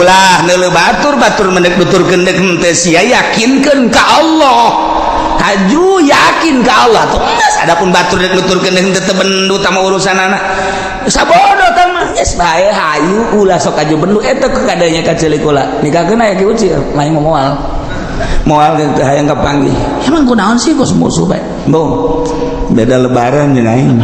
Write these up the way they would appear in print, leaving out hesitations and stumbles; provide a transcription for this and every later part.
Ulah neuleuh batur, batur mendek nuturkeun deuk henteu, sia yakinkeun ka Allah. Haju yakin ka Allah tuh geus. Adapun batur dek nuturkeun deuk henteu, teu bendu tama urusanana. Sabodo tah mah geus bae, hayu ulah sok aju bendu eta kadanya ka ceulik kula. Nikahkeun aya ki ucil, main moal. Moal teu hayang kapanggih. Emang kunaon sih kos musuh bae? Bung. Beda lebaran jeung aing.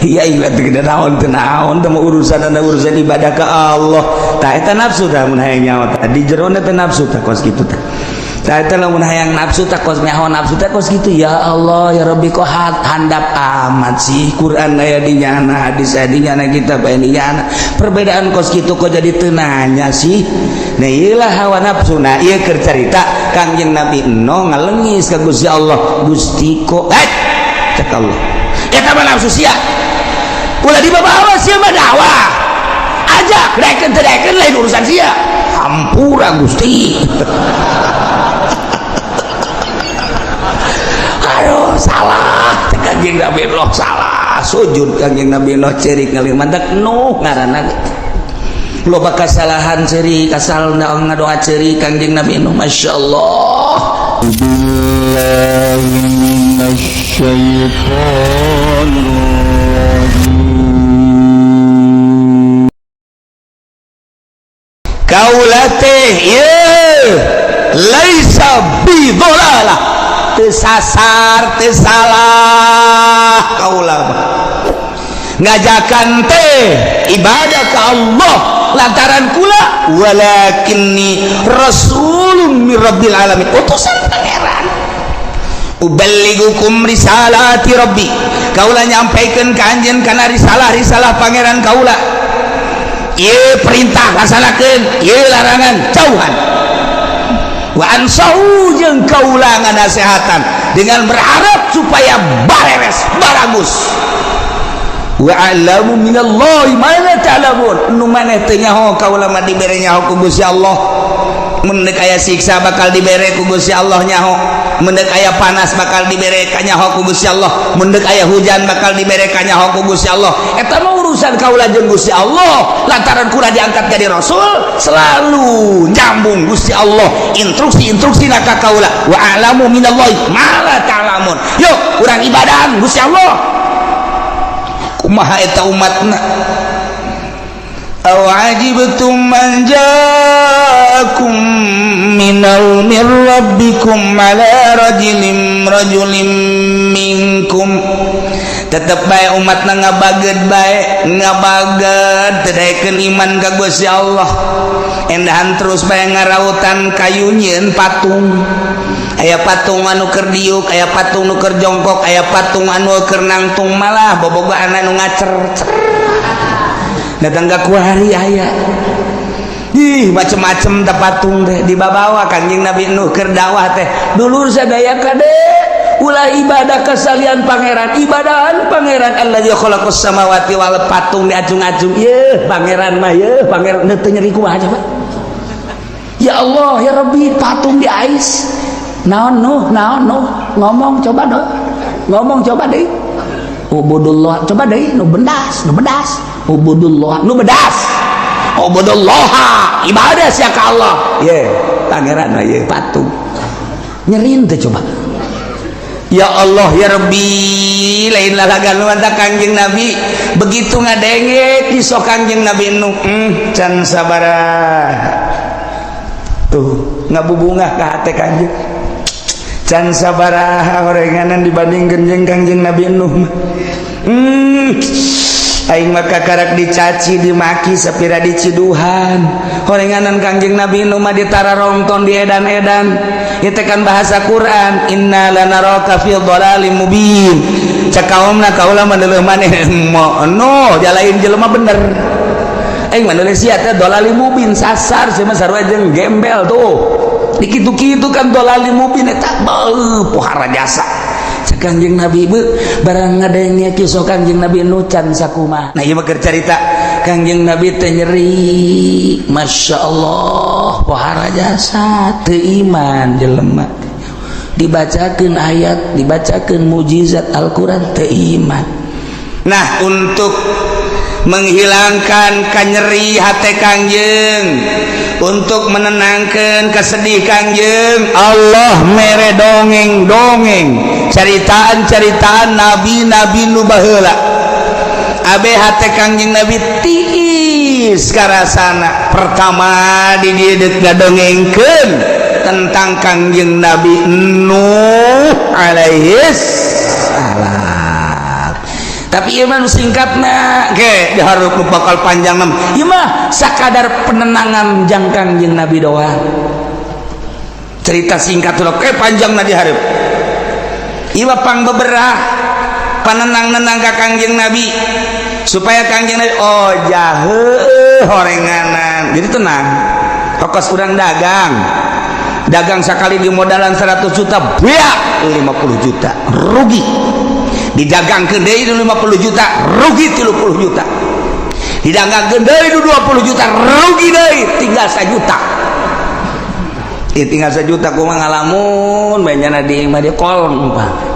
Iya, iya, teu naon, teu naon teh urusan anda, urusan ibadah ke Allah. Tah eta nafsu tah mun hayang nyawa tah di jerona teh nafsu tah kos kitu tah. Tah eta lamun hayang nafsu tah kos nyaho nafsu teh kos kitu. Ya Allah ya Rabbi, kok handap amat sih Quran aya di nyana, hadis aya di nyana, kitab aya di nyana, perbedaan kos kitu kok jadi teu nanya sih. Nah, ieu lah hawa nafsu. Nah, ieu keur carita Kangjeng Nabi Nuh ngalengis ka Gusti Allah, Gusti kok eh cek Allah eta mah nafsu sia, ulah dibawa sia mah dakwah ajak daekeun teu daekeun lain urusan sia. Hampura Gusti. Aduh, salah cek Kangjeng Nabi Nuh, salah. Sujud Kangjeng Nabi Nuh, ceurik ngalih mantak Nuh ngaranna loba kasalahan, ceurik asal ngadoa ceurik Kangjeng Nabi Nuh. Masyaallah. Billahi minasyaitonir rajim. Kaula teh ieu laisa bidhalalah, teu sasar teu salah kaula mah ngajakan teh ibadah ka Allah lantaran kula walakinni rasulun mir rabbil alamin, utusan pangeran. Uballigukum risalati rabbi, kaula nyampaikeun ka anjeun kana risalah-risalah pangeran kaula. Ieu perintah laksanakeun, ieu larangan jauhan. Wa ansahu jeung kaula nganasehatan dengan berharap supaya bareres baragus. Wa a'lamu minallahi ma la ta'lamun, nu maneh teu nyaho kaula mah dibere nyaho ku Gusti Allah. Mun deuk aya siksa bakal dibere ku Gusti Allah nyaho, mun deuk aya panas bakal dibere ka nyaho ku Gusti Allah, mun deuk aya hujan bakal dibere ka nyaho ku Gusti Allah. Eta mah urusan kaula jeung Gusti Allah. Lantaran kula diangkat jadi rasul selalu nyambung Gusti Allah instruksi-instruksi ka kaula. Wa a'lamu minallahi ma la ta'lamun. Yuk urang ibadahan Gusti Allah. Kumaha eta umatna? Aw ajibtum man ja'akum minal mir rabbikum ala rajulin rajulin minkum. Tetep bae umatna ngabaged bae, ngabaged teu daekeun iman ka Gusti Allah. Endahan terus bae ngarautan kayu nyieun patung. Aya patung anu keur diuk, aya patung nu keur jongkok, aya patung anu keur nangtung, malah bobogohan anu ngacer. Datang ka kuari aya. Ih, macem-macem teh patung teh dibabawa Kangjeng Nabi Nuh keur dakwah teh. Dulur sadaya kade ulah ibadah kasalian pangeran, ibadahan pangeran allazi khalaqas samawati wal patung diacung-acung. Yeuh, pangeran mah yeuh, pangeran teu nyeri kumaha coba. Ya Allah, ya Rabbi, patung diais. Naon Nuh, naon Nuh, ngomong coba dong. Ngomong coba deh. Ubudullah, coba deh, nu bedas, nu bedas. Ubudullah, nu bedas. Ubudullah, ibadah sia ka Allah. Ye, pangeran mah ye patung. Nyerin teh coba. Ya Allah ya Rabbi, lain lalagan lu mantap Kangjeng Nabi. Begitu ngadenge kisah Kangjeng Nabi Nuh, can sabaraha. Tuh, ngabubungah ka hate Kangjeng. Can sabaraha horenganan dibandingkeun jeung Kangjeng Nabi Nuh mah. Aing mah kakarak dicaci, dimaki, sapira diciduhan. Horenganan Kangjeng Nabi Nuh mah ditararongton, diedan-edan. Itu kan bahasa Quran, inna lanaraka fi dhalalim mubin. Cek kaumna kaula mah deuleuh maneh no jalain jelema bener. Aing mah deuleuh sia teh dhalalim mubin, sasar sia mah sarua jeung gembel tuh. Dikitu-kitu kan dhalalim mubin eta beuh pohara jasa. Cek Kangjeng Nabi beuh barang ngadenge kisah Kangjeng Nabi Nuh can sakumaha. Nah, ieu mah keur carita Kangjeng Nabi teh nyeri, Masya Allah, pohara jasa teu iman jelema. Dibacakeun ayat, dibacakeun mujizat Al-Qur'an teu iman. Nah, untuk Menghilangkan kanyeri hate Kangjeng, untuk menenangkan kesedih Kangjeng, Allah mere dongeng-dongeng, ceritaan-ceritaan nabi-nabi nu baheula. Abe hate Kangjeng Nabi tiis karasana. Pertama di dieu deuk ngadongengkeun tentang Kangjeng Nabi Nuh alaihis salam. Tapi ieu mah nu singkatna ge dihareup nu bakal panjang mah. Ieu mah sakadar penenangan jang Kangjeng Nabi doang. Cerita singkat ulah ke panjangna dihareup. Ieu mah pang beberah panenang-nenang ka Kangjeng Nabi supaya Kangjeng Nabi, oh jahe horenganan, jadi tenang. Kos urang dagang, dagang sekali di modalan 100 juta, beak 50 juta rugi. Didagangkeun deui 50 juta, rugi 30 juta. Didagangkeun deui 20 juta, rugi deui, tinggal 1 juta. Ieu tinggal 1 juta kumaha ngalamun bae nyana di imah di kolong, Pak.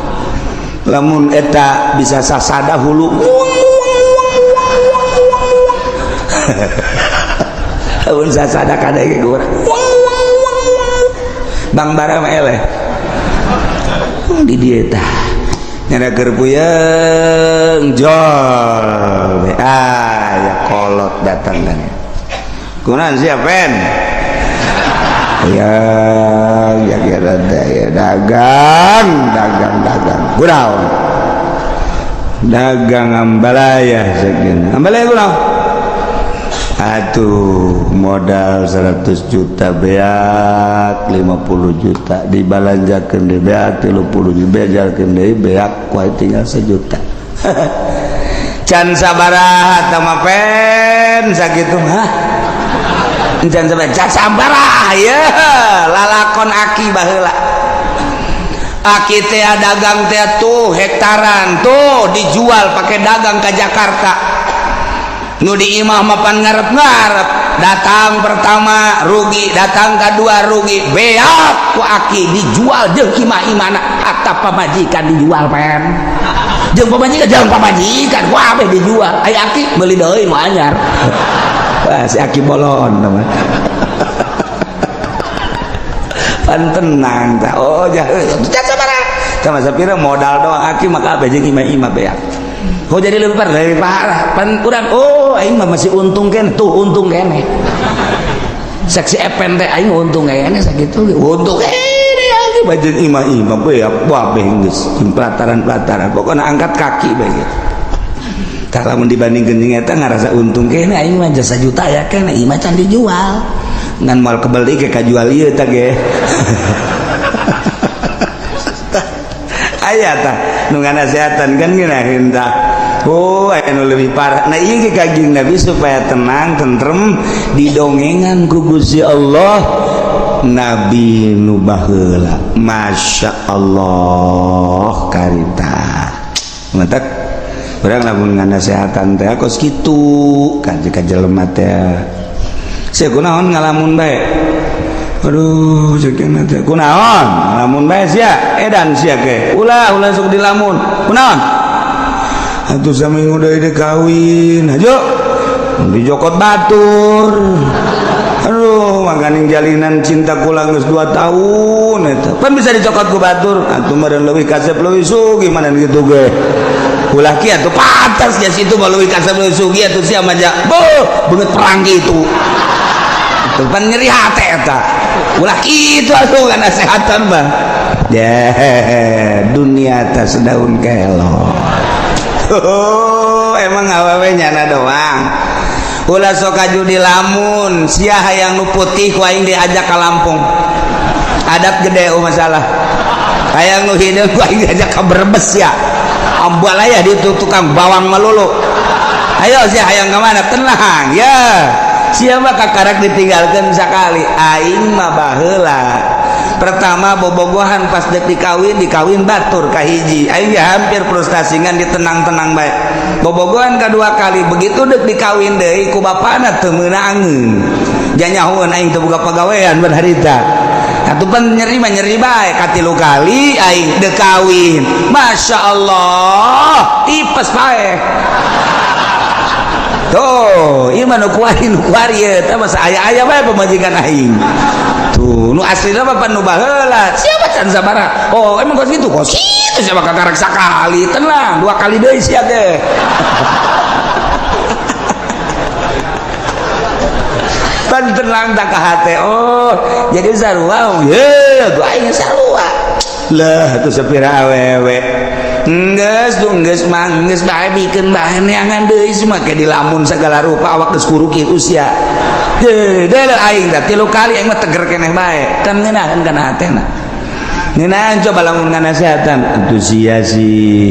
Lamun eta bisa sasada hulu, lamun sasada kadege urang Bang bara mah eleh di dieu tah nyana keur puyeng jol ah ya kolot datang kan kunaon sia pen ya ya kira ya dagang dagang dagang kunaon dagang ambalaya sekian ambalaya kunaon. Atuh modal 100 juta beak 50 juta, dibalanjakeun deui beak 30 juta, beajalkeun deui beak kuai tinggal 1 juta. Can sabaraha tah mah pen sakitu mah. Can sabaraha, can sabaraha ye lalakon aki baheula. Aki teh dagang teh tuh hektaran tuh dijual pakai dagang ke Jakarta. Nu di imah mapan ngarep-ngarep, datang pertama rugi, datang kedua rugi, beak ku aki dijual jeung imah imana hatta pamajikan dijual pen jeung pamajikan, jeung pamajikan ku abeh dijual. Ai aki meuli deui nu anyar. Wah si aki bolon mah pan tenang tah. Oh jahe sabaraha sama sapira modal doang aki maka abeh jeung imah-imah beak. Kok jadi lebih parah, lebih parah. Pan urang, oh aing mah masih untung kene, tuh untung kene. Saksi epen teh aing untung kene sakitu ge. Untung kene aing bajeun imah-imah beak kabeh geus pelataran-pelataran. Pokona angkat kaki bae gitu. Tah lamun dibandingkeun jeung eta ngarasa untung kene aing mah jasa juta ya kene imah can dijual. Ngan moal kebeli ke kajual ieu tah ge. Aya tah nu nganasehatan kan ngeunaheun tah. Oh, aya nu leuwih parah. Nah, ieu ge Kangjeng Nabi supaya tenang, tentrem didongengan ku Gusti Allah Nabi nu baheula. Masya Allah karita. Matak urang lamun nganasehatan teh kos kitu ka jelema teh. Sia kunaon ngalamun bae? Aduh, ceuk teh kunaon? Ngalamun bae sia, edan sia ke. Ulah ulah sok dilamun. Kunaon? Atuh saminggu deui dek kawin. Hajo. Dijokot batur. Aduh, makaning jalinan cinta kula geus 2 tahun eta. Pan bisa dicokot ku batur. Atuh meureun leuwih kasep leuwih sugih mana kitu ge. Ulah kieu atuh pantas ya situ mah leuwih kasep leuwih sugih atuh sia mah beuh beungeut perang kitu. Atuh pan nyeri hate eta. Ulah kitu atuh nasehatan mah. Ya, dunia atas daun kelor. Oh, emang awewe nyana doang. Ulah sok kaju di lamun, sia hayang nu putih ku aing diajak ka Lampung. Adat gede oh masalah. Hayang nu hideung ku aing diajak ka Brebes ya. Ambalaya di tukang bawang melulu. Ayo sia hayang ka mana? Tenang ya. Sia mah kakarak ditinggalkeun sakali. Aing mah baheula. Pertama bobogohan pas dek dikawin, dikawin batur kahiji aing ya hampir frustasi ngan ditenang-tenang bae. Bobogohan kedua kali begitu dek dikawin deui ku bapana teu meunangeun janyahoeun aing teu boga pagawean ban harita. Atuh pan nyeri mah nyeri bae katilu kali aing dek kawin, Masya Allah tipes bae. Tuh, ieu mah nu kuari nu kuari ieu teh mah aya-aya bae pamajikan aing. Tuh, nu aslina mah pan nu baheula. Siapa can sabaraha? Oh, emang kos kitu? Kos kitu siapa kakarak sakali. Tenang, dua kali deui sia teh. Pan tenang tak ka hate. Oh, jadi sarua. Ye, gua aing sarua. Lah, tuh sapira awewe. Enggeus tuh enggeus mah enggeus bae bikeun bae neangan deui semua ke dilamun segala rupa awak geus kuruki usia. Deh, deh aing teh 3 kali aing mah teger keneh bae. Kan ngeunaheun kana hatena. Ngeunaheun coba lamun nganasehatan atuh sia sih.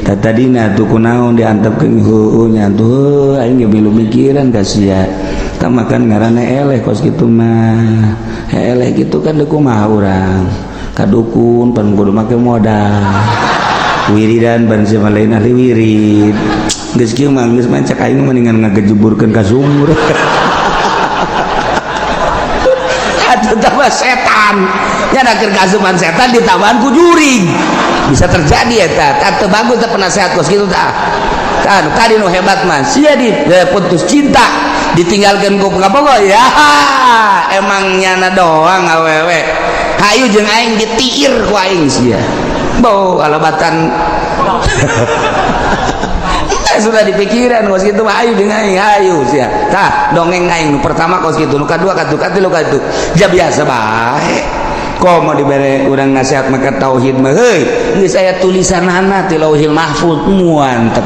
Tadina tuh kunaon diantepkeun heueuh nya tuh aing ge milu mikiran ka sia. Tah makan ngaranna eleh kos kitu mah. Eleh kitu kan deuk kumaha urang. Ka dukun pan kudu make modal. Wiridan ban sia lain ahli wirid. Geus kieu mah geus mah cek aing mendingan ngagejeburkeun ka sumur. Atuh tambah setan. Nya keur kasupan setan ditambahan ku jurig. Bisa terjadi eta. Tah teu bagus teh penasehat kos kitu tah. Tah tadi nu hebat mah sia di putus cinta ditinggalkeun ku kabogoh ya emang nyana doang awewe. Hayu jeung aing ditiir ku aing sia. Bau alabatan sudah dipikiran kos kitu mah ayu jeung aing hayu sia. Tah dongeng aing nu pertama kos kitu nu kadua katuh katilu katuh. Ja biasa bae. Komo dibere urang nasihat maka tauhid mah heuy geus aya tulisanana ti Lauhil Mahfuz muantep.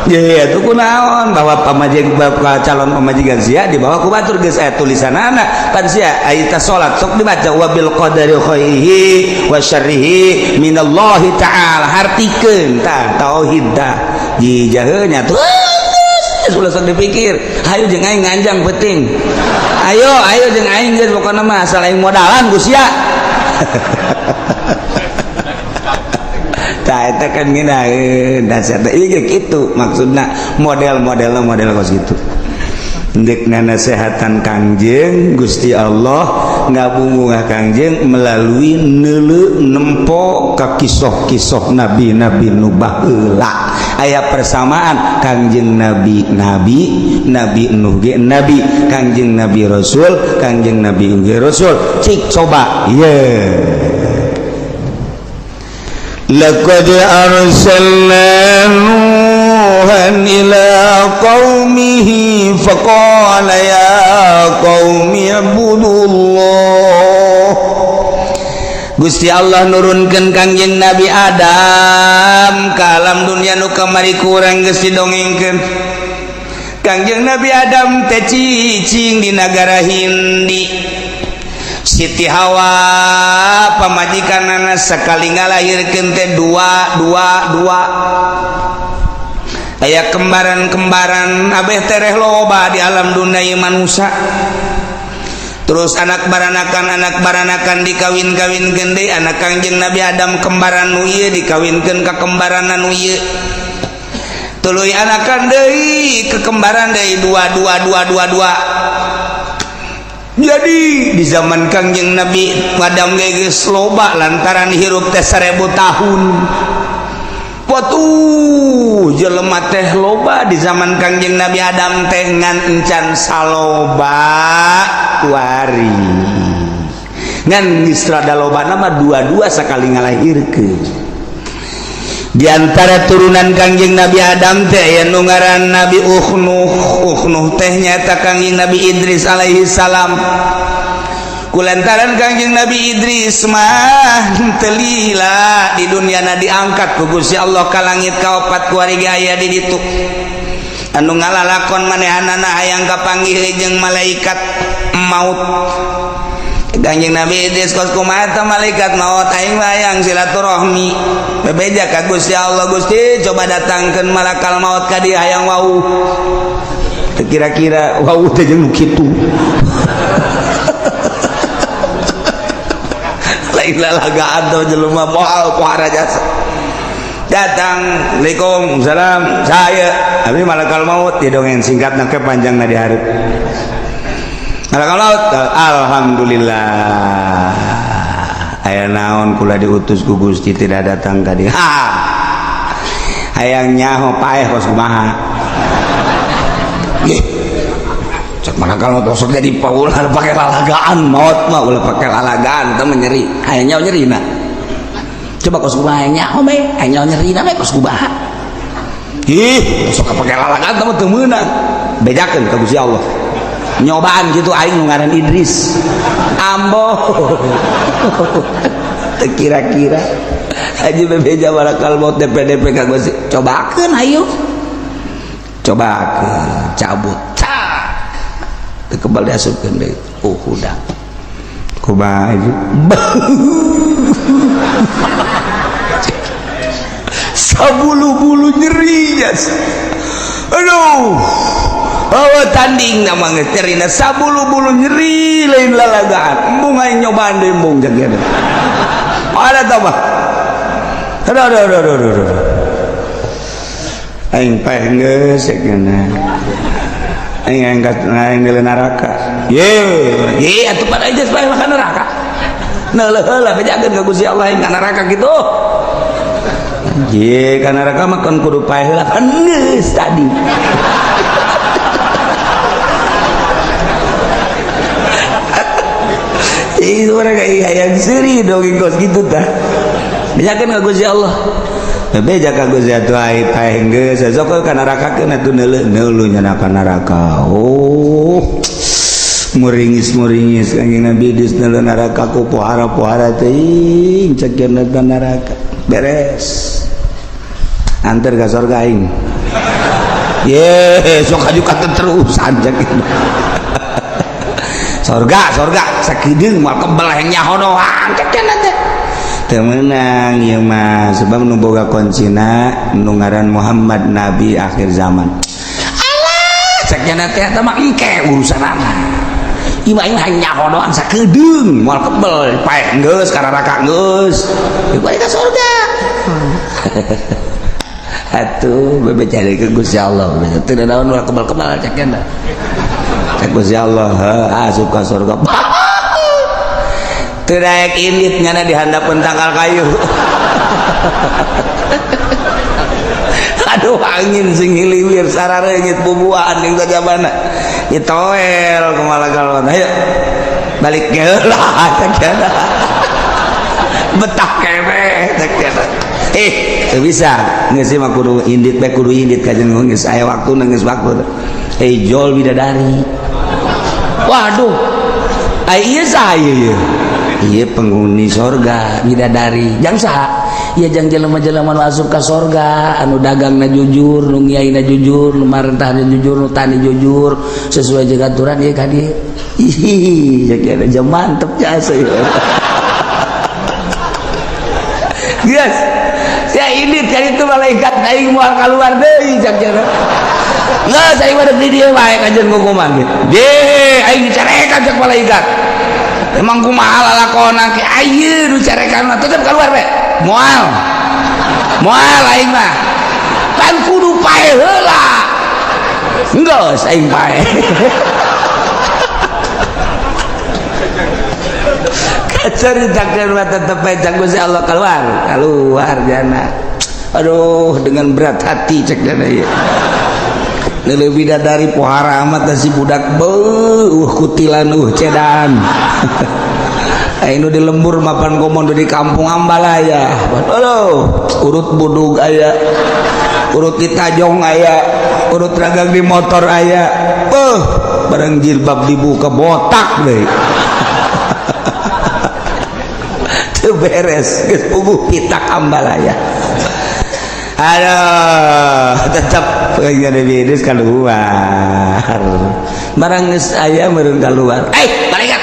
Ye atuh kunaon bahwa pamajikan calon pamajikan sia dibawa ku batur geus aya tulisanana pan sia aya ta salat sok dibaca wabil qadari khairihi wa syarrihi minallahi ta'ala hartikeun tah tauhid tah jijaheuh nya tuh geus ulah sok dipikir hayu jeung aing nganjang penting ayo ayo jeung aing geus pokona mah asal aing modalan ku sia. Tah eta kan ngeunaheun dasar teh ieu kitu maksudna model-modelna model kos kitu. Ndek nasehatan Kangjeng Gusti Allah ngabungah Kangjeng melalui neuleu nempo ka kisoh-kisoh nabi-nabi nu baheula. Aya persamaan Kangjeng Nabi nabi, Nabi Nuh ge nabi, Kangjeng Nabi Rasul, Kangjeng Nabi ge Rasul. Cik coba ye. Laqad arsalna Nuhan ila qaumihi faqala ya qaumi ibudullah. Gusti Allah nurunkeun Kangjeng Nabi Adam ka alam dunia nu kamari kurang geus didongengkeun. Kangjeng Nabi Adam teh cicing di nagara Hindi. Siti Hawa pamajikanana sekali ngalahirkeun teh 2 2 2. Aya kembaran-kembaran abeh tereh loba di alam dunia ieu manusia. Terus anak baranakan dikawin-kawinkeun deui anak Kangjeng Nabi Adam kembaran nu ieu dikawinkeun ka kembaran nu ieu. Tuluy anakan deui ke kembaran deui 2 2 2 2 2. Jadi di zaman Kangjeng Nabi Adam geus loba lantaran hirup teh 1000 tahun. Watuh jelema teh loba di zaman Kangjeng Nabi Adam teh ngan encan saloba kuari. Ngan geus rada lobana mah dua-dua sakali ngalahirkeun. Di antara turunan Kangjeng Nabi Adam teh aya nu ngaran Nabi Ukhnuh. Ukhnuh teh nyaeta Kangjeng Nabi Idris alaihi salam. Kulantaran Kangjeng Nabi Idris mah teu lila di dunyana diangkat ku Gusti Allah ka langit kaopat kuari ge aya di ditu. Anu ngalalakon manehanana hayang kapanggih jeung malaikat maut. Kangjeng Nabi Idris kos kumaha teh malaikat maut aing mah hayang silaturahmi. Bebeja ka Gusti Allah, Gusti coba datangkeun malakal maut ka dieu hayang wau. Teu kira-kira wau teh jeung nu kitu. Lain lalagaan teh jelema moal pohara jasa. Datang, Assalamualaikum, salam, saya abi malakal maut didongeng singkat ke panjang di hareup. Malakal maut, alhamdulillah. Aya naon kula diutus ku Gusti tidak datang ka dieu. Ha. Hayang nyaho paeh kos kumaha. Malakal maut sok jadi paulah pakai lalagaan maut mah ulah pakai lalagaan teh nyeri. Aya nyawa nyerina. Coba kos kumaha nyaho bae, aya nyawa nyerina bae kos kumaha. Ih, sok pakai lalagaan teh mah teu meunang. Bejakeun ka Gusti Allah. Nyobaan gitu aing nu ngaran Idris. Ambo. Teu kira-kira haji bebeja malakal maut DPDP ka Gusti. Cobakeun ayo. Cobakeun, cabut. Teu kebal diasupkeun deui. Oh, hudang. Kumaha itu? Sabulu-bulu nyeri jas. Aduh. Oh, tanding nama geus nyerina sabulu-bulu nyeri lain lalagaan. Embung aing nyobaan deui embung jaga. Ada tambah. Aduh aduh aduh aduh aduh. Aing paeh geus cenah. Aing angkat aing di neraka. Ye, ye atuh pada aja paeh mah ka neraka. Neuleuh heula bejakeun ka Gusti Allah aing ka neraka kitu. Ye, ka neraka mah kan kudu paeh heula kan geus tadi. Itu mereka yang seri dong kos gitu tah. Bejakeun ka Gusti Allah. Beja ka Gusti atuh aing paeh geus sok ka neraka keun atuh neuleuh neuleuh nya ka neraka. Oh. Muringis-muringis kanjeng Nabi Idris neuleuh neraka ku pohara-pohara teuing cek eta neraka. Beres. Anter ka surga aing. Ye, sok aju katerusan cek. Sorga, sorga, sakideung moal kebel hayang nyaho doang cek cenah teh. Teu meunang ieu mah sebab nu boga kuncina nu ngaran Muhammad nabi akhir zaman. Alah, cek cenah teh eta mah engke urusanana. Ieu mah aing hayang nyaho doang sakedeung moal kebel paeh geus ka neraka geus. Ieu balik ka sorga. Atuh bebe cari ke Gusti Allah. Teu naon moal kebel-kebel cek cenah. Gusti Allah asup ka surga. Teu daek indit nyana di handapeun tangkal kayu. Aduh angin sing hiliwir sarareungit bubuahan jeung sajabana. Ditoel kumaha galon. Ayo balik geula cek cenah. Betah keneh cek cenah. Teu bisa. Geus mah kudu indit bae kudu indit ka jeung geus aya waktuna geus waktu. Jol bidadari. Waduh, iya saya ya. Iya penghuni sorga bidadari. Jang saha? Iya jang jelema-jelema nu asup ka sorga, anu dagangna jujur, nu ngiaina jujur, nu marentahna jujur, nu tani jujur, sesuai jeung aturan ieu ka dieu. Ih, ya jam mantep jasa ieu. Geus. Sia indit ka ditu malaikat aing moal kaluar deui cak cenah. Nggak, saya mah di dia bae kajian hukuman gitu. Deh, aing dicarekan cak malaikat. Emang kumaha lalakona ke ayeuna nu carekan mah tetep keluar we. Moal. Moal aing mah. Pan kudu pae heula. Geus aing pae. Kacaritakeun mah tetep bae cak Gusti Allah keluar. Keluar jana. Aduh, dengan berat hati cek jana ieu. Lebih dari pohara amat si budak beuh kutilan cedan. Aing di lembur mapan komodo di kampung Ambalaya. Aduh, urut budug aya, urut di tajong aya, urut ragang di motor aya. Beuh, barang jilbab dibuka botak deui. Teu beres, geus puguh pitak Ambalaya. Aduh, tetap Nabi Idris keluar. Barang geus aya meureun keluar. Eh, malaikat.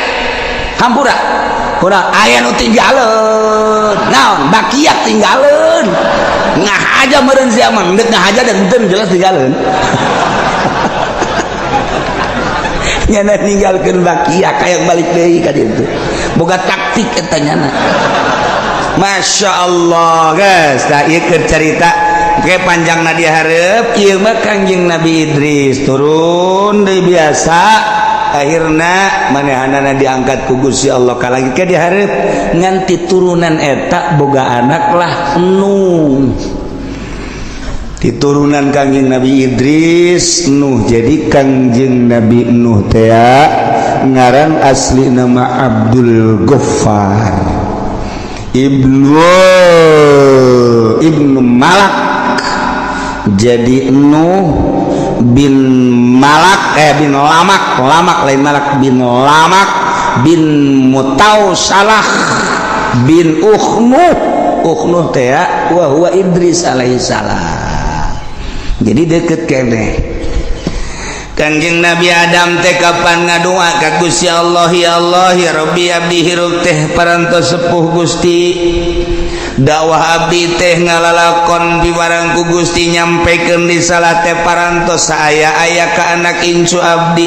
Hampura. Kurang aya nu tinggaleun. Naon? Bakiak tinggaleun. Ngah aja meureun sia mah, deuk ngah aja dan henteu jelas tinggaleun. Nyana ninggalkeun bakiak hayang balik deui ka ditu. Boga taktik eta nyana. Masya Allah guys, nah ieu keur carita oke panjang na dihareup ieu mah Kangjeng Nabi Idris turun deui biasa akhirna manehanana diangkat ku Gusti Allah ka lagi ke dihareup nganti turunan eta boga anak lah Nuh. Diturunan Kangjeng Nabi Idris Nuh. Jadi Kangjeng Nabi Nuh teh ngaran asli nama Abdul Ghaffar Ibnu Ibnu Malak. Jadi Nuh bin Malak, eh, bin Lamak, Lamak, lain Malak, bin Lamak bin Mutau Salah bin Ukhnuh. Ukhnuh teh wa huwa Idris alaihi salam. Jadi deket kene. Kangjeng Nabi Adam teh kapan ngadua ka Gusti Allah, "Ya Allah, ya Rabbi, abdi hirup teh parantos sepuh, Gusti. Dakwah abdi teh ngalalakon piwarang ku Gusti, nyampekeun risalah teh parantos aya-aya ka anak incu abdi.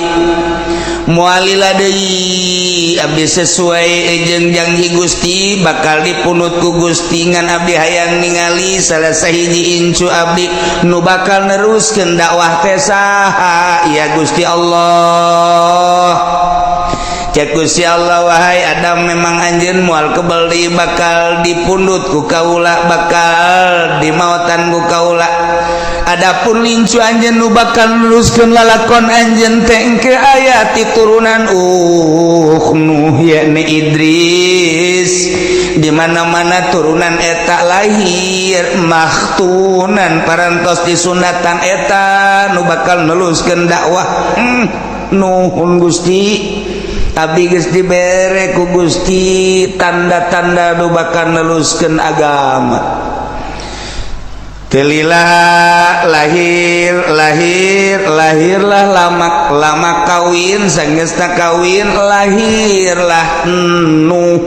Moal lila deui abdi sesuai jeung janji Gusti bakal dipundut ku Gusti, ngan abdi hayang ningali salah sahiji incu abdi nu bakal neruskeun dakwah teh saha ya, Gusti Allah?" Cek Gusti Allah, "Wahai Adam, memang anjeun moal kebel deui bakal dipundut ku kaula, bakal dimautan ku kaula. Adapun incu anjeun nu bakal neruskeun lalakon anjeun teh engke aya ti turunan Nuh, yakni Idris. Di mana-mana turunan eta lahir makhtunan, parantos disunatan, eta nu bakal neruskeun dakwah." Nuhun, Gusti, abdi geus dibere ku Gusti tanda-tanda nu bakal neruskeun agama. Teu lila lahir lahir lahirlah Lamak. Lamak kawin, sanggeusna kawin lahirlah Nuh.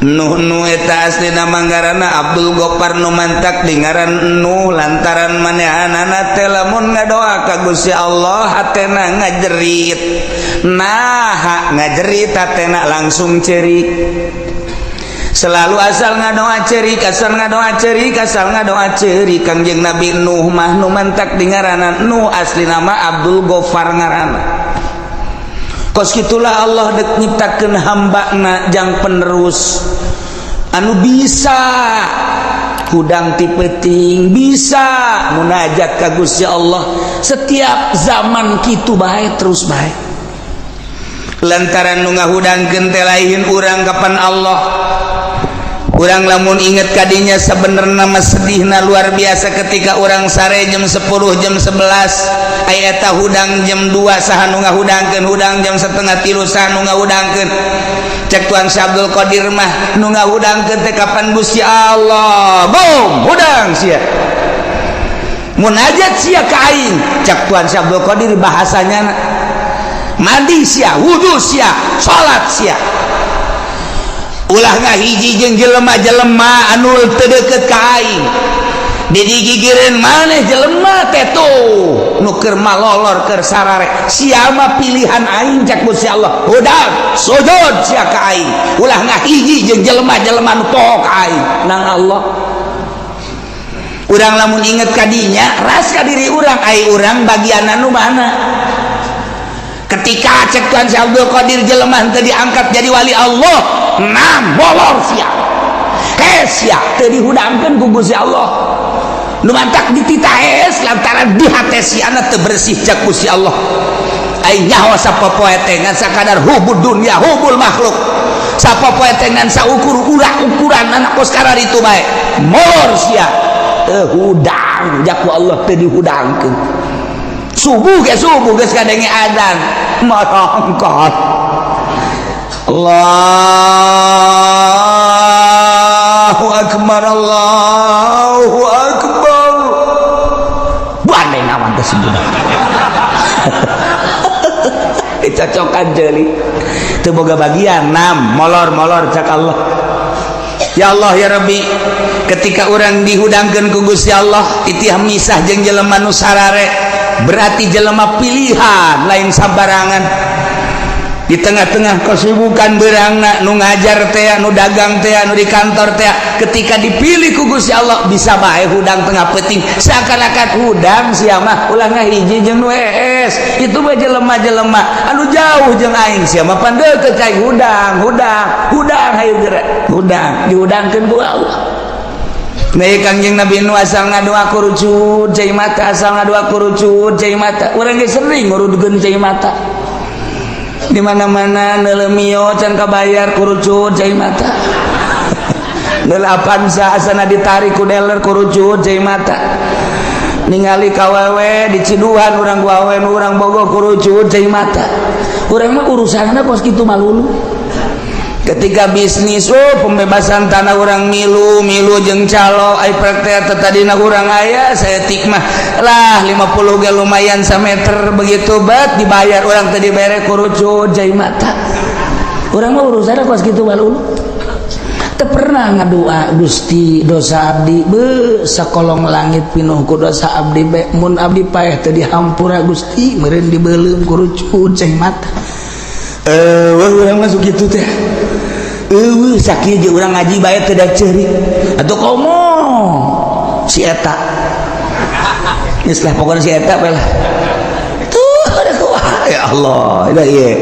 Nuh, Nuh eta aslina manggarana Abdul Gopar, nu mantak dingaran Nuh lantaran manehanana teh lamun ngadoa ka Gusti Allah hatena ngajerit. Nah, ngajerit hatena langsung cerik. Selalu asal ngadoa cerik, asal ngadoa cerik, asal ngadoa cerik. Kangjeng Nabi Nuh mah nu mantak dingaranan Nuh, asli nama Abdul Gofar ngaranna. Kos gitulah Allah dek nyiptakeun hambana jang penerus anu bisa hudang ti peuting, bisa munajat ka Gusti Allah setiap zaman, kitu bae terus bae. Lantaran nu ngahudangkeun teh lain urang, kapan Allah. Urang lamun inget kadinya sebenarnya mah sedihna luar biasa ketika urang sare jam 10, jam 11, aya eta hudang jam 2, saha nu ngahudangkeun? Hudang jam 2.30, saha nu ngahudangkeun? Cek Tuan Syekh Abdul Qadir mah nu ngahudangkeun teh kapan Gusti Allah. Boom, hudang sia, munajat sia ka aing, cek Tuan Syekh Abdul Qadir bahasanya. Mandi sia, wudu sia, salat sia, ulah ngahiji jeung jelema-jelema anu teu deukeut ka aing. Digigireun maneh jelema teh tuh nu keur malolor, keur sarare, sia mah pilihan aing, cek Gusti Allah. Hudang, sujud sia ka aing, ulah ngahiji jeung jelema-jelema nu poho ka aing. Nang Allah, urang lamun inget kadinya ras ka diri urang, ai urang bagian anu mana? Ketika cek Tuhan Syekh Abdul Qadir jelema teu diangkat jadi wali Allah, nah molor sia, sia teu dihudangkeun ku Gusti Allah. Nu mantak dititah hees lantaran di hate siana teu bersih, cek Gusti Allah. Ai nyaho sapopoe teh ngan sakadar hubud dunya, hubul makhluk. Sapopoe teh ngan saukur urang ukuran anak kos itu bae. Molor sia, teu hudang jaku Allah, teu dihudangkeun. Subuh ke subuh geus kadenge adzan marangkat, Allahu akbar, Allahu akbar, bandeng awan teh budak dicocokan jeli teu boga bagian. Nam molor-molor, cak Allah. Ya Allah, ya Rabbi, ketika orang dihudangkeun ku Gusti Allah titih misah jeung jelema nu sarare, berarti jelema pilihan, lain sabarangan. Di tengah-tengah kesibukan berangna, nu ngajar teh, nu dagang teh, nu di kantor teh, ketika dipilih ku Gusti Allah bisa bae hudang tengah peuting, seakan-akan hudang sia mah, ulah ngahiji jeung nu hees, itu mah jelema-jelema anu jauh jeung aing, sia mah pan deukeut ka aing. Hudang, hudang, hudang, hayu geura hudang. Dihudangkeun ku Allah. Nah, Kangjeng Nabi Nuh asal ngadua kurucut cai mata, asal ngadua kurucut cai mata. Urang ge sering ngurudkeun cai mata. Di mana-mana neuleuh mio can kabayar, kurucut cai mata. Neuleuh Avanza asana ditarik ku dealer, kurucut cai mata. Ningali kawewe diciduhan urang ku awewe nu urang bogoh, kurucut cai mata. Urang mah urusanna kos kitu malulu. Ketika bisnis, oh, pembebasan tanah urang milu milu jeung calo, ai praktek tadina urang aya saeutik mah lah, 50 ge lumayan sameter. Begitu bet dibayar, urang tadi bere, kurucut cai mata. Urang mah urusanna kos kitu malulu. Teu pernah ngadua, "Gusti, dosa abdi be sakolong langit pinuh ku dosa abdi be, mun abdi paeh teu dihampura Gusti, meureun dibeuleum." Kurucut cai mata. Eh, urang masuk kitu teh. Eueuh, sakieu jeung urang ngaji bae teu da ceurik atuh, komo si eta geus lah, pokoknya si eta bae lah tuh ada kuah. Ya Allah, dah ieu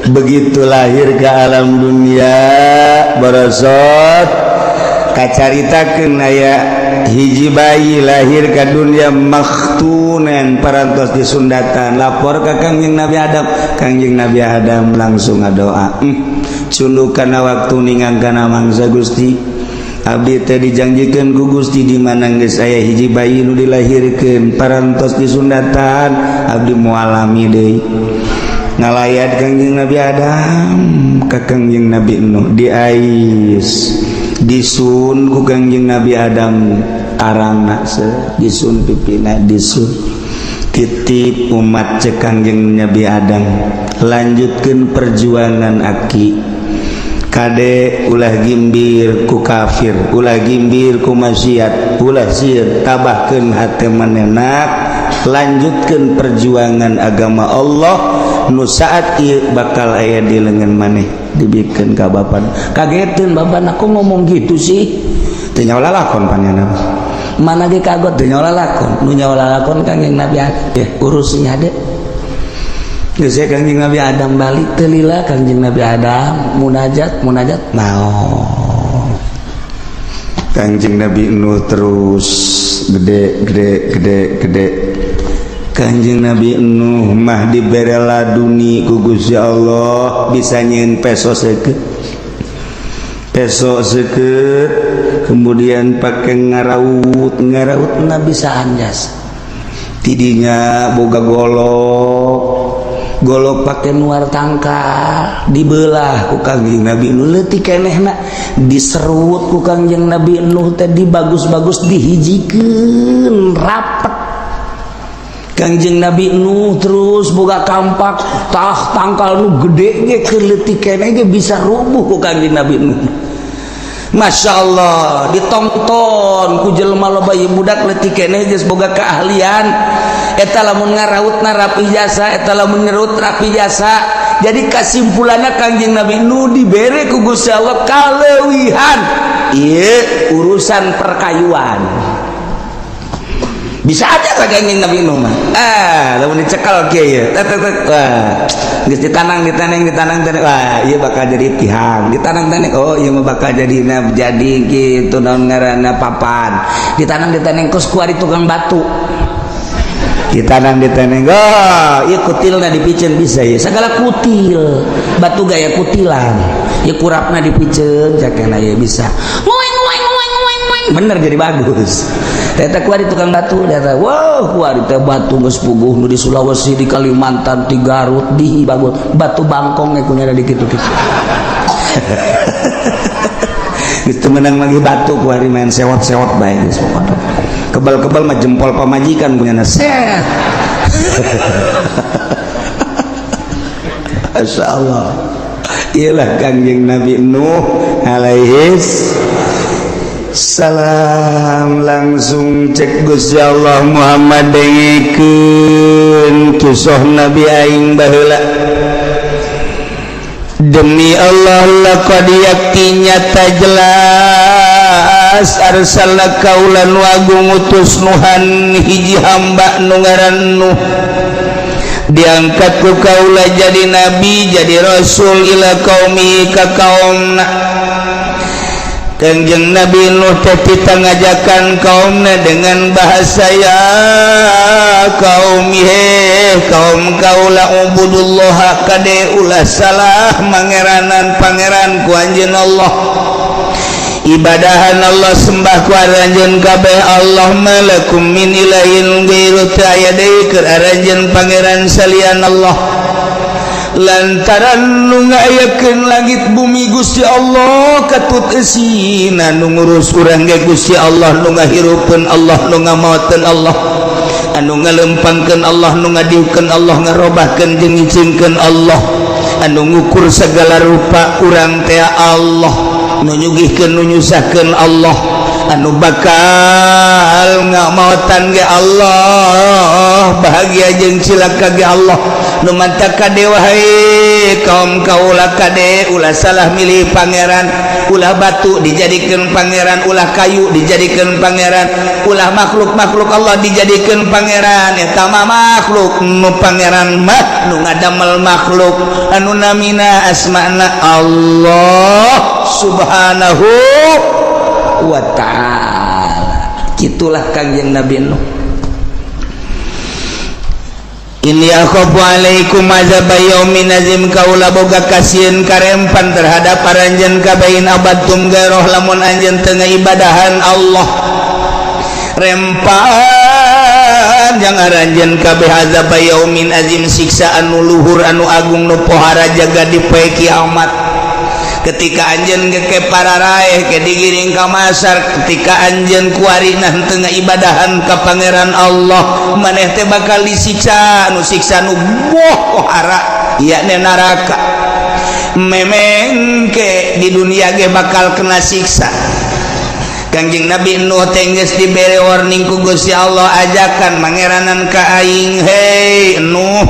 begitu lahir ke alam dunia barosot kacaritakeun aya hiji bayi lahir ke dunia makhtunan, parantos disundatan. Lapor ke Kangjeng Nabi Adam. Kangjeng Nabi Adam langsung ngadoa, cunduk kana waktu ningang kana mangsa, "Gusti, abdi teh dijanjikeun ku Gusti di mana geus aya hiji bayi nu dilahirkeun parantos disundatan, abdi moal lami deui." Ngalayat Kangjeng Nabi Adam ka Kangjeng Nabi Nuh, diais, disun ku Kangjeng Nabi Adam arangna, disun pipina, disun. "Titip umat," cek Kangjeng Nabi Adam, "lanjutkan perjuangan aki. Kade, ulah gimbir ku kafir, ulah gimbir ku maksiat, ulah sieun, tabahkeun hate manehna, lanjutkan perjuangan agama Allah nu saat ieu bakal aya di lengan maneh." Dibikeun ka bapak. Kageteun bapak, "Aku ngomong gitu sih?" Teu nyawa lalakon panjana mana ge kagot, teu nyawa lalakon. Nu nyawa lalakon Kangjeng Nabi Adam ya, urusnya hade. Geus Kangjeng Nabi Adam balik, teu lila Kangjeng Nabi Adam munajat munajat naon. Kangjeng Nabi Nuh terus gede gede gede gede. Kanjeng Nabi Nuh mah dibere laduni ku Gusti Allah, bisa nyieun peso seukeut, peso seukeut, kemudian pakai ngaraut ngaraut na bisa anjas. Tidinya boga golok, golok pakai nuar tangkal, dibelah ku Kangjeng Nabi Nuh leutik kenehna, diserut ku Kangjeng Nabi Nuh teh, dibagus-bagus, dihijikeun rapet. Kangjeng Nabi Nuh terus boga kampak, tah tangkal nu gede ge keur leutik keneh ge bisa rubuh ku Kangjeng Nabi Nuh. Masya Allah, ditonton ku jelema loba. Ieu budak leutik keneh geus boga keahlian eta, lamun ngarautna rapi jasa eta, lamun ngerut rapi jasa. Jadi kesimpulannya, Kangjeng Nabi Nuh dibere ku Gusti Allah kaleuwihan ieu urusan perkayuan. Bisa aja ka Kangjeng Nabi Nuh mah. Ah, lamun dicekal kieu ya, tek tek tek, wah, geus ditanang ditanang ditanang tanang, wah, ieu bakal jadi tihang. Ditanang tanang, oh, ieu mah bakal jadi jadi gitu, naon ngaranna, papan. Ditanang ditanang, kos kuari tukang batu. Ditanang ditanang, oh, ieu kutilna dipiceun bisa ya, segala kutil batu gaya kutilan ya, kurapna dipiceun cakena ya bisa ngoeng ngoeng ngoeng ngoeng ngoeng, bener jadi bagus. Eta kuari tukang batu eta. Wow, kuari teh batu geus puguh nu di Sulawesi, di Kalimantan, di Garut, di bagus batu bangkong ge kunyana di kitu-kitu. Geus teu meunang lagi batu kuari, main sewot-sewot bae geus pokona. Kebal-kebal mah jempol pamajikan punyana set. Masya Allah. Iyalah Kangjeng Nabi Nuh alaihis salam. Langsung cek Gusti Allah, "Muhammad, dengekeun kisah Nabi aing baheula. Demi Allah, laqad, yakti nyata jelas, arsalna, kaula nu agung utus, Nuhan hiji hamba nu ngaran Nuh, diangkat ku kaula jadi nabi, jadi rasul, ila qaumi, ka kaumna. Kangjeng Nabi Nuh teh tita ngajakan kaumna dengan bahasa, "Ya kaum, he kaum kaula, ubudullah, kade ulah salah mangeranan pangeran ku anjeun Allah, ibadahan Allah, sembah ku aranjeun kabeh Allah. Ma lakum min ilahin ghairu, teu aya deui keur aranjeun pangeran salian Allah, lantaran nu ngayakeun langit bumi Gusti Allah, katut eusina, nu ngurus urang ge Gusti Allah, nu ngahirupeun Allah, nu ngamaoteun Allah, anu ngalempangkeun Allah, nu ngadiukeun Allah, ngarobahkeun jeung ngicingkeun Allah, anu ngukur segala rupa urang teh Allah, nu nyugihkeun, nu nyusahkeun Allah, anu bakal ngamaotan ge Allah, bahagia jeung cilaka ge Allah. Nu matak kade, wahai kaum kaula, kade ulah salah milih pangeran. Ulah batu dijadikan pangeran, ulah kayu dijadikan pangeran, ulah makhluk-makhluk Allah dijadikan pangeran. Eta mah makhluk. Nu pangeran mah nu ngadamel makhluk, anu namina asmana Allah Subhanahu wa Ta'ala." Gitulah Kangjeng Nabi Nuh. "Inni akhafu alaikum azab yaumin azim, kaula boga kasieun karempan terhadap aranjeun kabeh, in abadtum gairoh, lamun anjeun teu ibadahan Allah, rempan jang aranjeun kabeh azab yaumin azim, siksa anu luhur, anu agung, nu pohara jaga di poe kiamat." Ketika anjeun ke para raeh ke digiring ka masar, ketika anjeun kuari teu ibadahan ka pangeran Allah, maneh teh bakal disiksa, nu siksa nu boh pohara, yakni neraka. Memengke di dunia ge bakal kena siksa. Kangjeng Nabi Nuh teh geus dibere warning ku Gusti Allah, ajakan mangeranan ka aing, "Hei Nuh,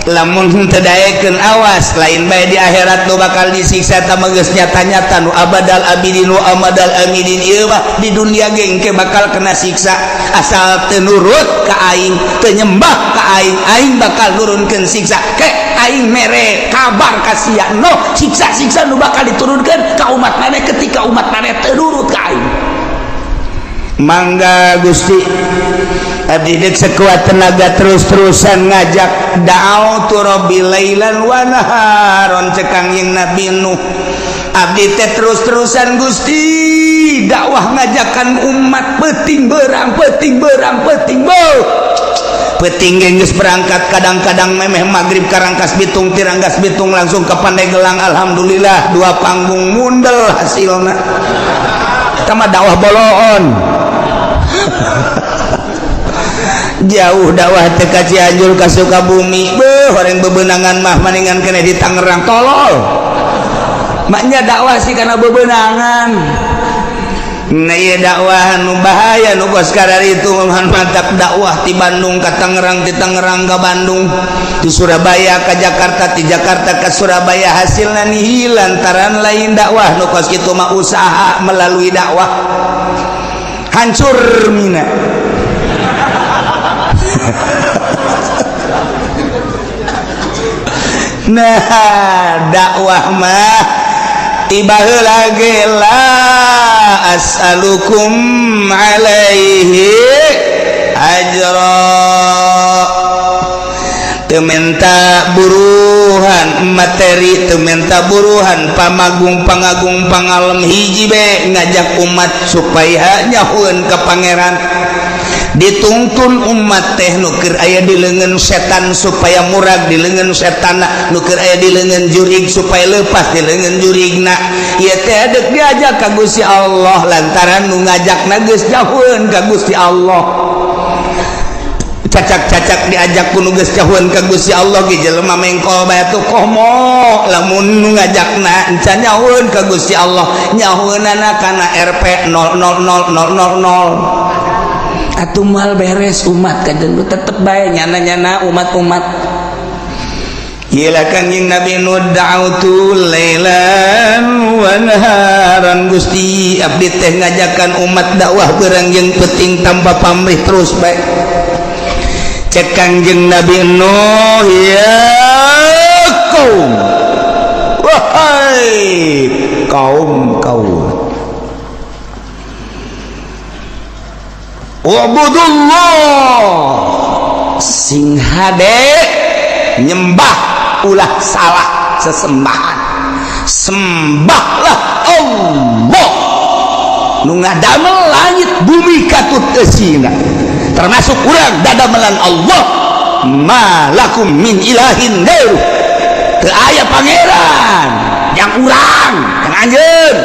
lamun teu daekeun, awas, lain bae di akhirat nu bakal disiksa, ta geus nyata-nyata nu abadal abidin nu amadal amidin, ieu mah di dunia ge engke bakal kena siksa. Asal teu nurut ka aing, teu nyembah ka aing, aing bakal nurunkeun siksa. Ke aing mere kabar ka sia, no siksa-siksa nu bakal diturunkeun ka umat maneh ketika umat maneh teu nurut ka aing." "Mangga Gusti, abdi dek sekuat tenaga terus-terusan ngajak. Da'autu rabbi lailan wa naharon," cek Kangjeng Nabi Nuh, "abdi teh terus-terusan Gusti dakwah ngajakan umat, peting berang, peting berang, peting beuh peting geus berangkat, kadang-kadang memeh maghrib ka Rangkas Bitung, ti Rangkas Bitung langsung ke Pandeglang. Alhamdulillah, dua panggung mundel hasilna." Eta mah dakwah boloon. Jauh dakwah teh ka Cianjur, ka Sukabumi, beuh, orang bebenangan mah maningan kena di Tangerang, tolol. Maknya dakwah sih karena bebenangan. Nah, iya, dakwah nu bahaya nu kos itu mantap, dakwah di Bandung ke Tangerang, di Tangerang ke Bandung, di Surabaya ke Jakarta, di Jakarta ke Surabaya, hasilnya nihil lantaran lain dakwah nu kos kitu mah, usaha melalui dakwah. Hancur mina. Nah, dakwah mah tiba lagi, la as'alukum alaihi ajra, teu menta buruhan materi, teu menta buruhan pamagung, pangagung, pangalem, hiji be ngajak umat supaya nyahueun ka pangeran. Dituntun umat teh nu keur aya di leungeun setan supaya murag di leungeun setan, nu keur aya di leungeun jurig supaya lepas di leungeun jurigna. Ieu teh deuk diajak ka Gusti Allah lantaran nu ngajakna geus jauheun ka Gusti Allah. Cacak-cacak diajak ku nu geus jauheun ka Gusti Allah ge jelema mengkol bae tuh. Komo lamun nu ngajakna encan nyahueun ka Gusti Allah, nyahueunana kana Rp 000000, atuh moal beres umat. Kajen lu tetep bae nyana-nyana umat-umat. Gila, Kangjeng Nabi Nuh, da'autu lailan wa naharan, Gusti, abdi teh ngajakan umat dakwah beurang jeung peuting tanpa pamrih, terus bae. Cek Kangjeng Nabi Nuh, "Ya kaum, wahai kaum kaum." Ubudullah, sing hade nyembah, ulah salah sesembahan, sembahlah Allah nu ngadamel langit bumi katut eusina, termasuk urang dadamelan Allah. Ma lakum min ilahin ghairu, teu aya pangeran yang urang yang anjeun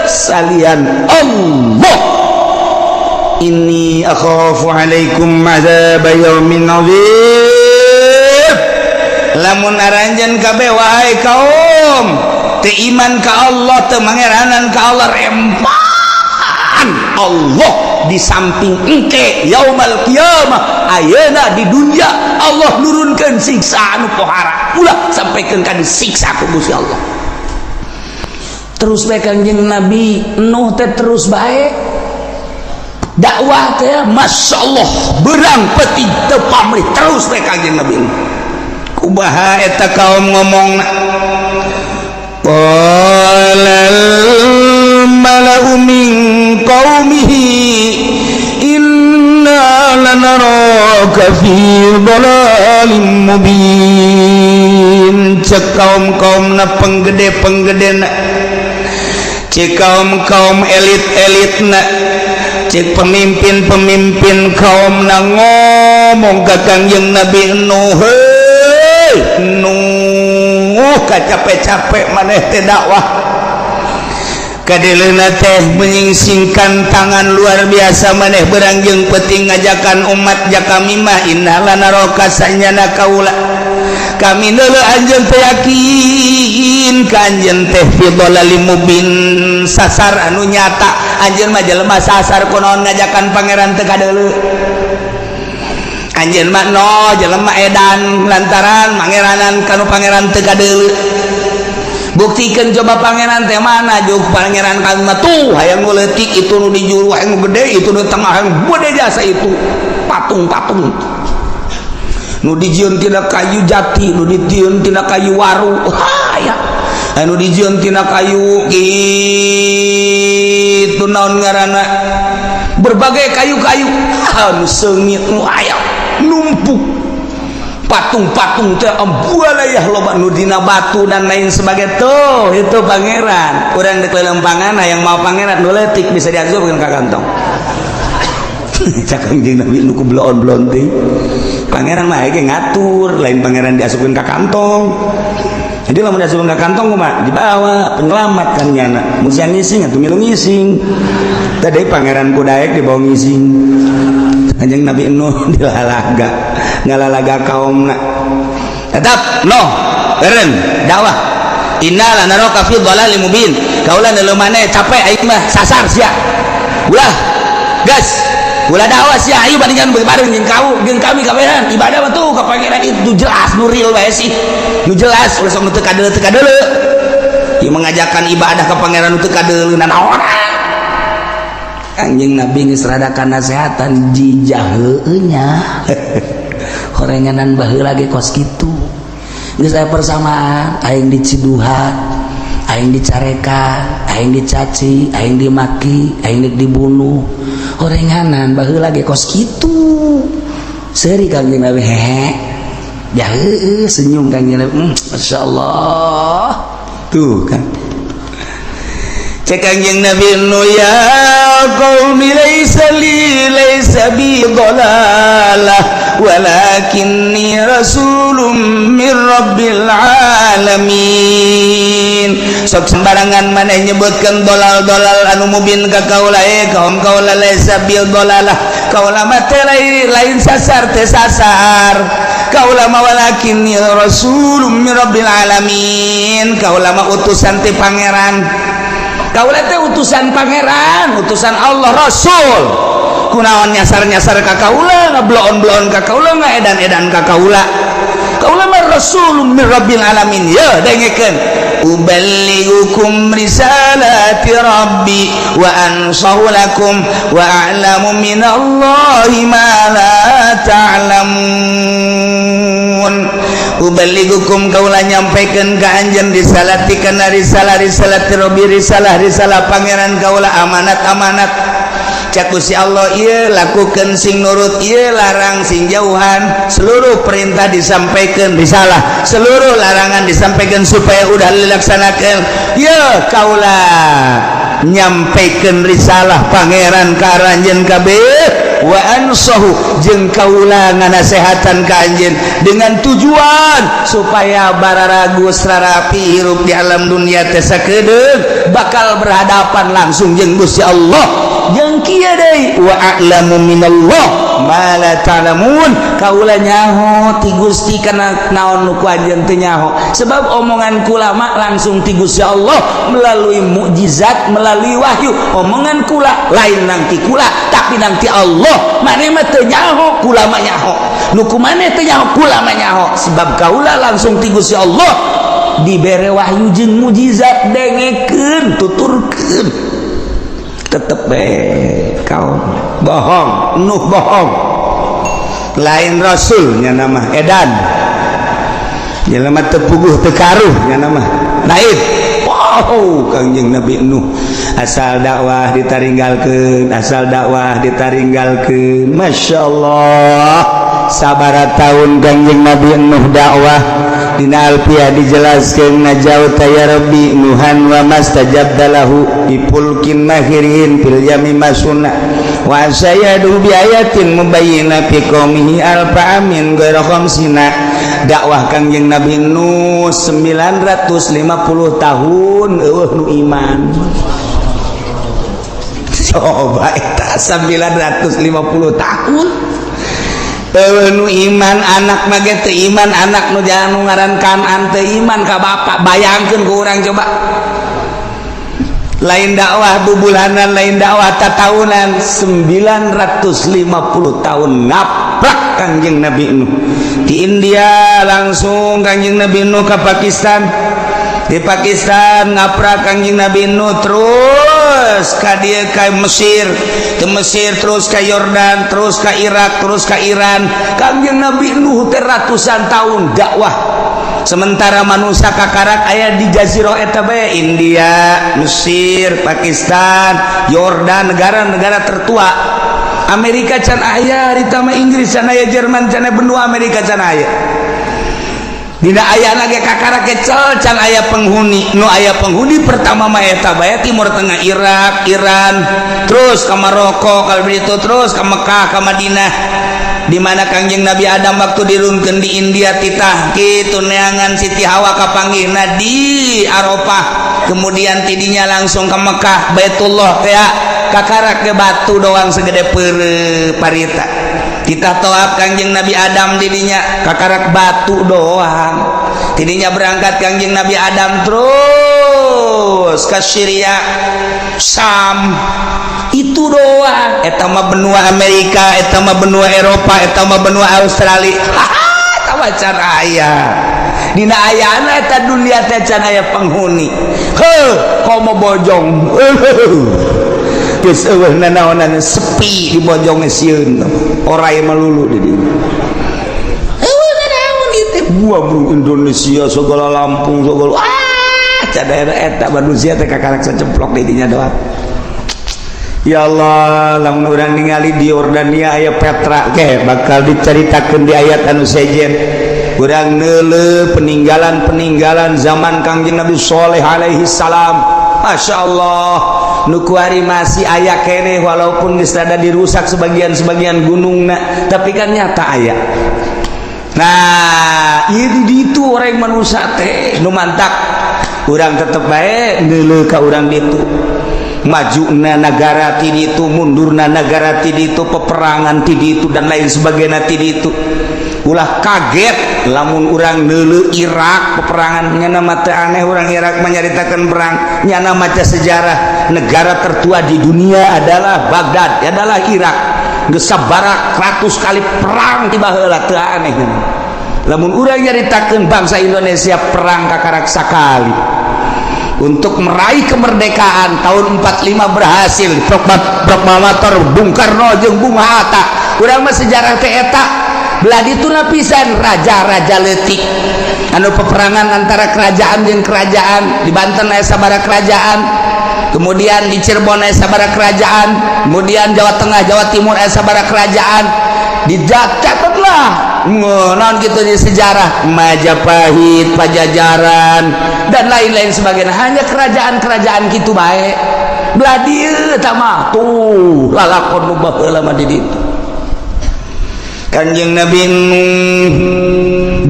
salian Allah. Inni akhafu alaikum azab yaumin azim. Lamun aranjeun kabeh, wahai kaum, teu iman ka Allah, teu mangeranan ka Allah, rempan Allah di samping engke yaumal qiyamah, ayeuna di dunia Allah nurunkeun siksa anu pohara. Ulah sampaikan ka disiksa ku Gusti Allah. Terus bae Kangjeng Nabi Nuh teh, terus bae dakwah teh, Masya Allah, berang peti teu pamrih, terus bae Kangjeng Nabi Nuh. Kumaha eta kaum ngomong? Qalal mala'u min qaumihi inna lanaraka fi dhalalin mubin. Cek kaum-kaum na, penggede-penggede na, cek kaum-kaum elit-elit na, cek pemimpin-pemimpin kaum na ngomong ka Kangjeng Nabi Nuh, "Hei Nuh, capek-capek maneh teh dakwah, kadeleuna teh menyingsingkan tangan luar biasa, maneh berang jeung peuting ngajakan umat ja kami mah. Inna lanaraka, sanyana kaula, kami neuleu anjeun teh, yakin ka anjeun teh, fi dhalalim mubin, sasar anu nyata. Anjeun mah jelema sasar, kunaon ngajakan pangeran teu kadeuleu? Anjeun mah no jelema edan lantaran mangeranan kanu pangeran teu kadeuleu. Buktikan coba pangeran teh mana. Juk pangeran kami mah tuh hayang nu leutik itu, nu di juru hayang nu gede itu, nu tengah hayang gede jasa itu, patung-patung nu dijieun tina kayu jati, nu dijieun tina kayu waru, ya, anu dijieun tina kayu kitu, naon ngaranna, berbagai kayu-kayu anu seungit nu aya numpuk patung-patung teh, ambualayah loba nu dina batu dan lain sebagainya. Tuh, itu pangeran. Urang dek lelempangan hayang mau pangeran nu leutik bisa diasupkeun ka kantong." Cak Kangjeng Nabi nu ku bloon-bloon teh, pangeran mah ge ngatur, lain pangeran diasupkeun ka kantong. Jadi lamun diasupkeun ka kantong kumaha? Dibawa penyelamat kan nyana mun siang ngising atuh milu ngising. Tadi pangeran kudaek dibawa ngising. Kanjeng Nabi Nuh dilalaga, ngalalaga kaumna tetap no eren dakwah. Inna lanaraka fi dhalalim mubin, kaula neuleu maneh capek, aing mah sasar sia, ulah gas, ulah dakwah sia. Ayo bandingan bareng jeung kau jeung kami kabehan ibadah mah tuh ka pangeran itu jelas, nu real bae sih, nu jelas, ulah sok nu teu kadeuleu, teu kadeuleu. Ieu mengajakan ibadah ka pangeran nu teu kadeuleu nanaon? Anjing Nabi geus rada nasehatan jijah heueuh nya, horenganan baheula ge kos kitu, geus aya persamaan. Aing diciduhan, aing dicarekan, aing dicaci, aing dimaki, aing dibunuh, horenganan baheula ge kos kitu. Seuri Kangjeng Nabi, hehe ya, heueuh, senyum Kangjeng Nabi, masyaallah. Tuh kan cek Kangjeng Nabi nu, ya qaumi, laisa li, laisa bi dhalalah, walakinni rasulun min rabbil alamin. Sok sembarangan maneh nyebutkeun dolal-dolal anu mubin ka kaula. Eh kaum kaula, laisa bil dolalah, kaula mah teh lain sasar, teh sasar kaula mah. Walakinni rasulun min rabbil alamin, kaula mah utusan ti pangeran, kaula teh utusan pangeran, utusan Allah, rasul. Kunaon nyasar-nyasar ka kaula, ngabloon-bloon ka kaula, ngaedan-edan ka kaula? Kaula mah rasulun min rabbil alamin. Ya, dengekeun, uballighukum risalati rabbi wa ansahu lakum wa a'lamu minallahi ma la ta'lamun. Uballighukum, kaula nyampaikan ka anjeun, risalati kana risalah, risalati rabbi, risalah risalah pangeran kaula, amanat amanat. Cek Gusti Allah, ieu lakukan sing nurut, ieu larang sing jauhan. Seluruh perintah disampaikan risalah, seluruh larangan disampaikan supaya udah dilaksanakan. Ya, kaula nyampaikan risalah Pangeran ka aranjeun kabeh, wa ansahu, jeung kaula nganasehatan ka anjeun dengan tujuan supaya bararagus rarapi hirup di alam dunia teh, sakedeung bakal berhadapan langsung jeung Gusti Allah. Jeung kieu deui, wa a'lamu minallah ma la ta'lamun, kaula nyaho ti Gusti kana naon nu ku anjeun teu nyaho, sebab omongan kula mah langsung ti Gusti Allah melalui mukjizat, melalui wahyu. Omongan kula lain nang ti kula, tapi nang ti Allah. Maneh mah teu nyaho, kula mah nyaho. Nu ku maneh teu nyaho, kula mah nyaho, sebab kaula langsung ti Gusti Allah dibere wahyu jeung mukjizat. Dengekeun, tuturkeun, tetep be kau bohong. Nuh bohong, lain rasulnya nama edan, jelema teu puguh teu karuh nya nama lain. Wow, Kangjeng Nabi Nuh asal dakwah ditaringgalkeun, asal dakwah ditaringgalkeun. Masya Allah, sabara tahun Kangjeng Nabi Nuh dakwah? Dina Alfiah dijelaskan, najauta ya Rabbi nuhan wa mastajabta lahu bi fulkin mahirin fil yami masuna wa sayadu bi ayatin mubayyina fi qaumihi alfa amin ghaira khamsina. Dakwah Kangjeng Nabi Nuh 950 tahun, eueuh nu iman. Coba eta 950 tahun eueuh nu iman. Anak mah ge teu iman, anak nu jangan nu ngaran Kanan teu iman ka bapak. Bayangkeun ku urang coba, lain dakwah bubulanan, lain dakwah tatahunan, 950 tahun ngaprak Kangjeng Nabi Nuh. Di India langsung Kangjeng Nabi Nuh ke Pakistan, di Pakistan ngaprak Kangjeng Nabi Nuh, terus ka dieu, ka Mesir, ke Mesir terus ke Yordan, terus ke Irak, terus ke Iran. Kangjeng Nabi Nuh teh ratusan tahun dakwah, sementara manusia kakarak aya di jazirah eta bae, India, Mesir, Pakistan, Yordan, negara-negara tertua. Amerika can aya harita mah, Inggris can aya, Jerman can aya, benua Amerika can aya. Dina aya ge kakarak kecel, can aya penghuni. Nu aya penghuni pertama mah eta bae, Timur Tengah, Irak, Iran, terus ke Maroko, kalau begitu terus ke Mekah, ke Madinah, di mana Kangjeng Nabi Adam waktu dirunkeun di India titah kitu neangan Siti Hawa, kapanggihna di Arafah. Kemudian tidinya langsung ke Mekah, Baitullah teh kakarak ke batu doang segede peureuh parita. Titah toab Kangjeng Nabi Adam didinya, kakarak batu doang. Tidinya berangkat Kangjeng Nabi Adam terus ke Syria, Sam, itu doang. Eta mah benua Amerika, eta mah benua Eropa, eta mah benua Australia. Haha, eta mah can aya. Dina ayana eta dunia teh can aya penghuni. Heuh, komo Bojong geus eueuh nanaonan, sepi di Bojong, sieun orai melulu di dieu. Eueuh nanaon ieu teh, buah bro Indonesia segala, Lampung segala, ah, daerah eta manusia teh kakarak sacemplok di dinya doang. Ya Allah, lamun urang ningali di Yordania aya Petra ke bakal diceritakeun di ayat anu sejen. Urang neuleuh peninggalan-peninggalan zaman Kangjeng Nabi Soleh alaihi salam. Masya Allah, nu kuari masih aya keneh, walaupun geus rada dirusak sebagian-sebagian gunungna, tapi kan nyata aya. Nah, ieu di ditu orang manusia teh nu mantak urang tetep bae neuleuh ka urang ditu, majuna negara ti ditu, mundurna negara ti ditu, peperangan ti ditu, dan lain sebagainya ti ditu. Ulah kaget lamun urang neuleuh Irak peperangan, nyana mah teu aneh urang Irak menyaritakan perang, nyana maca sejarah negara tertua di dunia adalah Baghdad, adalah Irak, geus sabaraha ratus kali perang ti baheula, teu aneh lamun urang nyaritakeun bangsa Indonesia perang kakarak sakali untuk meraih kemerdekaan tahun 45, berhasil proklamator Bung Karno jeung Bung Hatta. Urang mah sejarah teh eta belah ditu lapisan raja-raja leutik. Anu peperangan antara kerajaan jeung kerajaan. Di Banten aya sabaraha kerajaan, kemudian di Cirebon aya sabaraha kerajaan, kemudian Jawa Tengah, Jawa Timur aya sabaraha kerajaan. Dicatatlah naon gitu di sejarah Majapahit, Pajajaran, dan lain-lain sebagainya. Hanya kerajaan-kerajaan gitu baik. Belah dieu mah tuh lalakon nu baheula mah di ditu. Kanjeng Nabi Nuh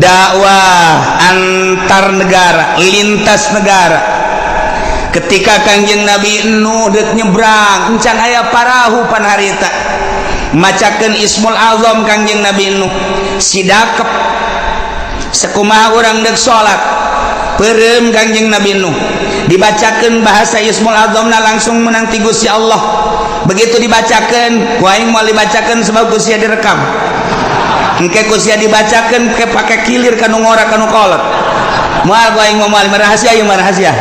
dakwah antar negara, lintas negara. Ketika Kanjeng Nabi Nuh dek nyebrang, encan aya parahu pan harita, macakeun Ismul Azam Kanjeng Nabi Nuh sidakep sekumaha urang dek salat peureum. Kanjeng Nabi Nuh dibacakeun bahasa Ismul Azamna, langsung menang ti Gusti Allah. Begitu dibacakeun, ku aing moal dibacakeun sebab ku sia direkam. Engke ku sia dibacakeun ke pake kilir kanu ngora, kanu kolot. Moal ku aing, moal, rahasia ieu mah, rahasia.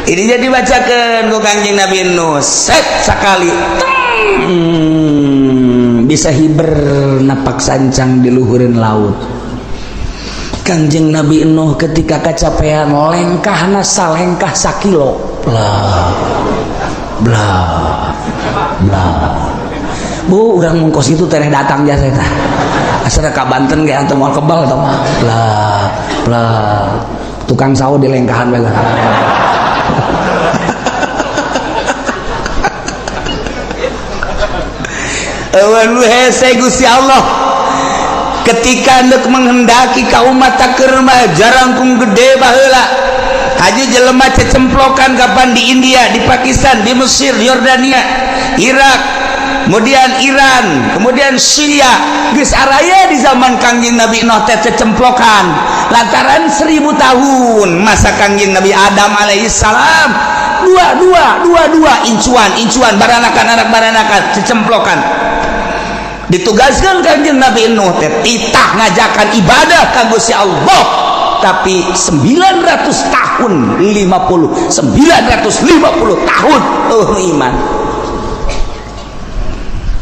Ini jadi dibacakan ku Kanjeng Nabi Nuh, set sekali bisa hiber napak sancang di luhureun laut. Kangjeng Nabi Nuh ketika kecapean, lengkahna salengkah sakilo, bla bla bla. Bu, urang mun kos itu tereh datang jasa eta asal ka Banten ge antum moal kebal tah mah. Bla bla, tukang sawo di lengkahan bae lah. Eueun hese Gusti Allah ketika hendak menghendaki ka umat keur mah jarangkung gede baheula. Haji jelema cecemplokan kapan di India, di Pakistan, di Mesir, Yordania, Irak, kemudian Iran, kemudian Syria. Geus araya di zaman Kangjeng Nabi Nuh teh cecemplokan lantaran 1000 tahun masa Kangjeng Nabi Adam alaihi salam, dua dua dua dua, incuan incuan, baranakan anak baranakan, cecemplokan. Ditugaskan Kangjeng Nabi Nuh teh titah ngajakan ibadah ka Gusti Allah, tapi 900 tahun 50, 950 tahun oh iman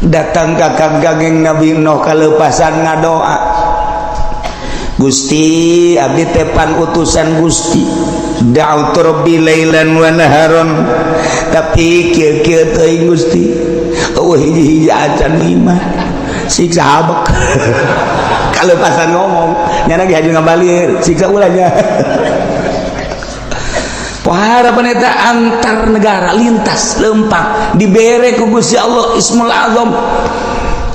datang ka Kangjeng Nabi Nuh kalepasan ngadoa, "Gusti, abdi teh pan utusan Gusti, da'utu rabbi lailan wa naharon, tapi kieu-kieu teuing Gusti, eueuh hiji-hiji acan iman, siksa habek." Kalepasan ngomong nyana ge haju ngabalir, siksa ulahnya. Pohara peneta antar negara, lintas lempang, dibere ku Gusti Allah Ismul Azam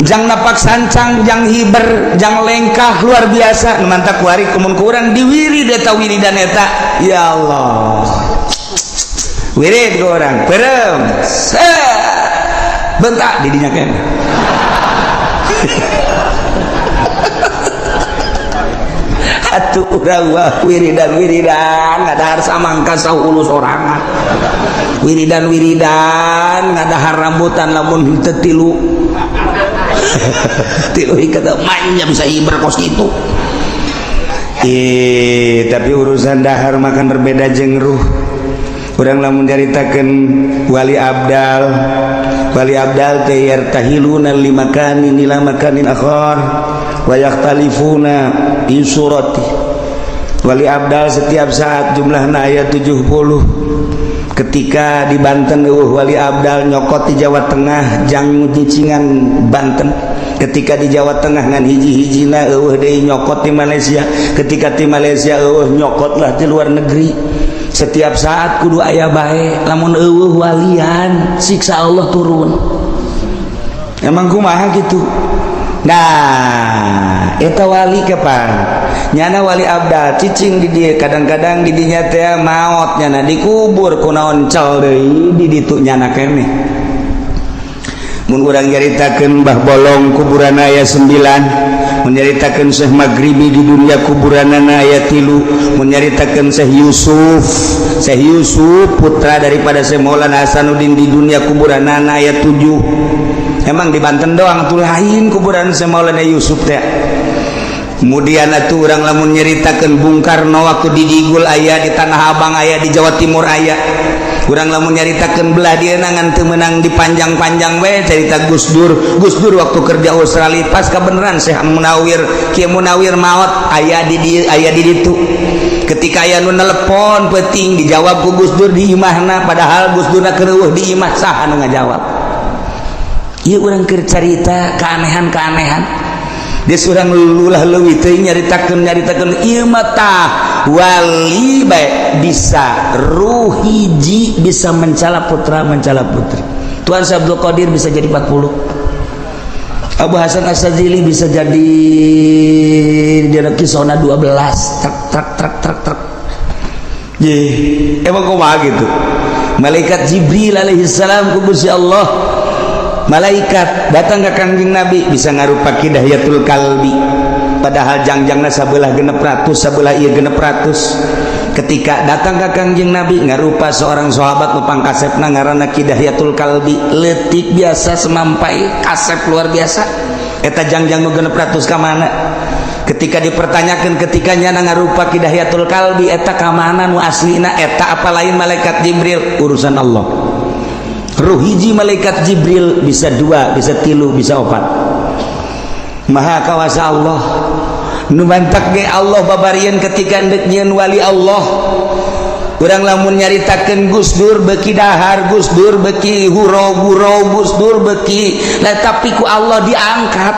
jang napak sancang, jang hiber, jang lengkah luar biasa. Nu mantak kuari kumun kurang diwirid eta wiridan eta, ya Allah, wirid ku urang peureum bentak di dinya keneh. Atuh urang wah wiridan wiridan ngadahar samangka saulu sorangan, wiridan wiridan ngadahar rambutan lamun henteu tilu tilu ikat manjam sahiber kos kitu. Ih, tapi urusan dahar makan berbeda jeung ruh. Urang lamun nyaritakeun wali abdal, wali abdal teh yartahiluna limakanin ila makanin akhar wa yakhtalifuna fi surati. Wali abdal setiap saat jumlahna aya 70. Ketika di Banten eueuh wali abdal, nyokot di Jawa Tengah jang nyicingan Banten. Ketika di Jawa Tengah ngan hiji-hijina eueuh deui, nyokot di Malaysia. Ketika di Malaysia eueuh, nyokotlah di luar negeri. Setiap saat kudu aya bae. Lamun eueuh walian, siksa Allah turun. Emang kumaha gitu? Nah, eta wali kapan nyana wali abdal cicing di dieu, kadang-kadang di dinya teh maot nyana, dikubur kunaon cel deui di ditu nyana keneh. Mun urang nyaritakeun Mbah Bolong kuburan aya 9, mun nyaritakeun Syekh Maghribi di dunia kuburanana aya 3, mun nyaritakeun Syekh Yusuf, Syekh Yusuf putra daripada Syekh Maulana Hasanuddin di dunia kuburanana aya 7. Emang di Banten doang tuh lain kuburan Syekh Maulana Yusuf teh. Kemudian atuh urang lamun nyaritakeun Bung Karno waktu di Digul aya, di Tanah Abang aya, di Jawa Timur aya. Kurang lamun nyaritakeun belah dia ngan teu meunang dipanjang-panjang we cerita Gus Dur. Gus Dur waktu kerja Australia pas kebenaran Syekh Munawir, Kiai Munawir maot aya di dieu, aya di ditu. Ketika aya nu nelepon peuting dijawab ku Gus Dur di imahna, padahal Gus Durna keur di imah, saha nu ngajawab? Ieu urang keur carita keanehan-keanehan. Dia surang lulah leuwih teuing nyaritakeun nyaritakeun ieu mah tah wali bae bisa ruh hiji bisa mencala putra, mencala putri. Tuan Syekh Abdul Qadir bisa jadi 40. Abu Hasan As-Sadzili bisa jadi dia kisona 12, truk truk truk truk truk. Ye, emang kumaha gitu? Malaikat Jibril alaihi salam ku Gusti Allah, malaikat datang ke Kangjeng Nabi bisa ngarupa Ki Dihyatul Kalbi, padahal jangjangna sabelah 600, sabelah ieu 600. Ketika datang ke Kangjeng Nabi ngarupa seorang sahabat nu pangkasepna ngaranna Ki Dihyatul Kalbi, leutik biasa semampai, kasep luar biasa. Eta jangjang nu 600 ka mana? Ketika dipertanyakan, ketika nyana ngarupa Ki Dihyatul Kalbi, eta ka mana nu aslina? Eta apa lain malaikat Jibril? Urusan Allah. Ruh hiji malaikat Jibril bisa dua, bisa tilu, bisa opat. Maha kawasa Allah. Nu mantak ge Allah babarian ketika ndek nyieun wali Allah. Urang lamun nyaritakeun Gus Dur beki dahar, Gus Dur beki huro-huro, Gus Dur beki lah, tapi ku Allah diangkat.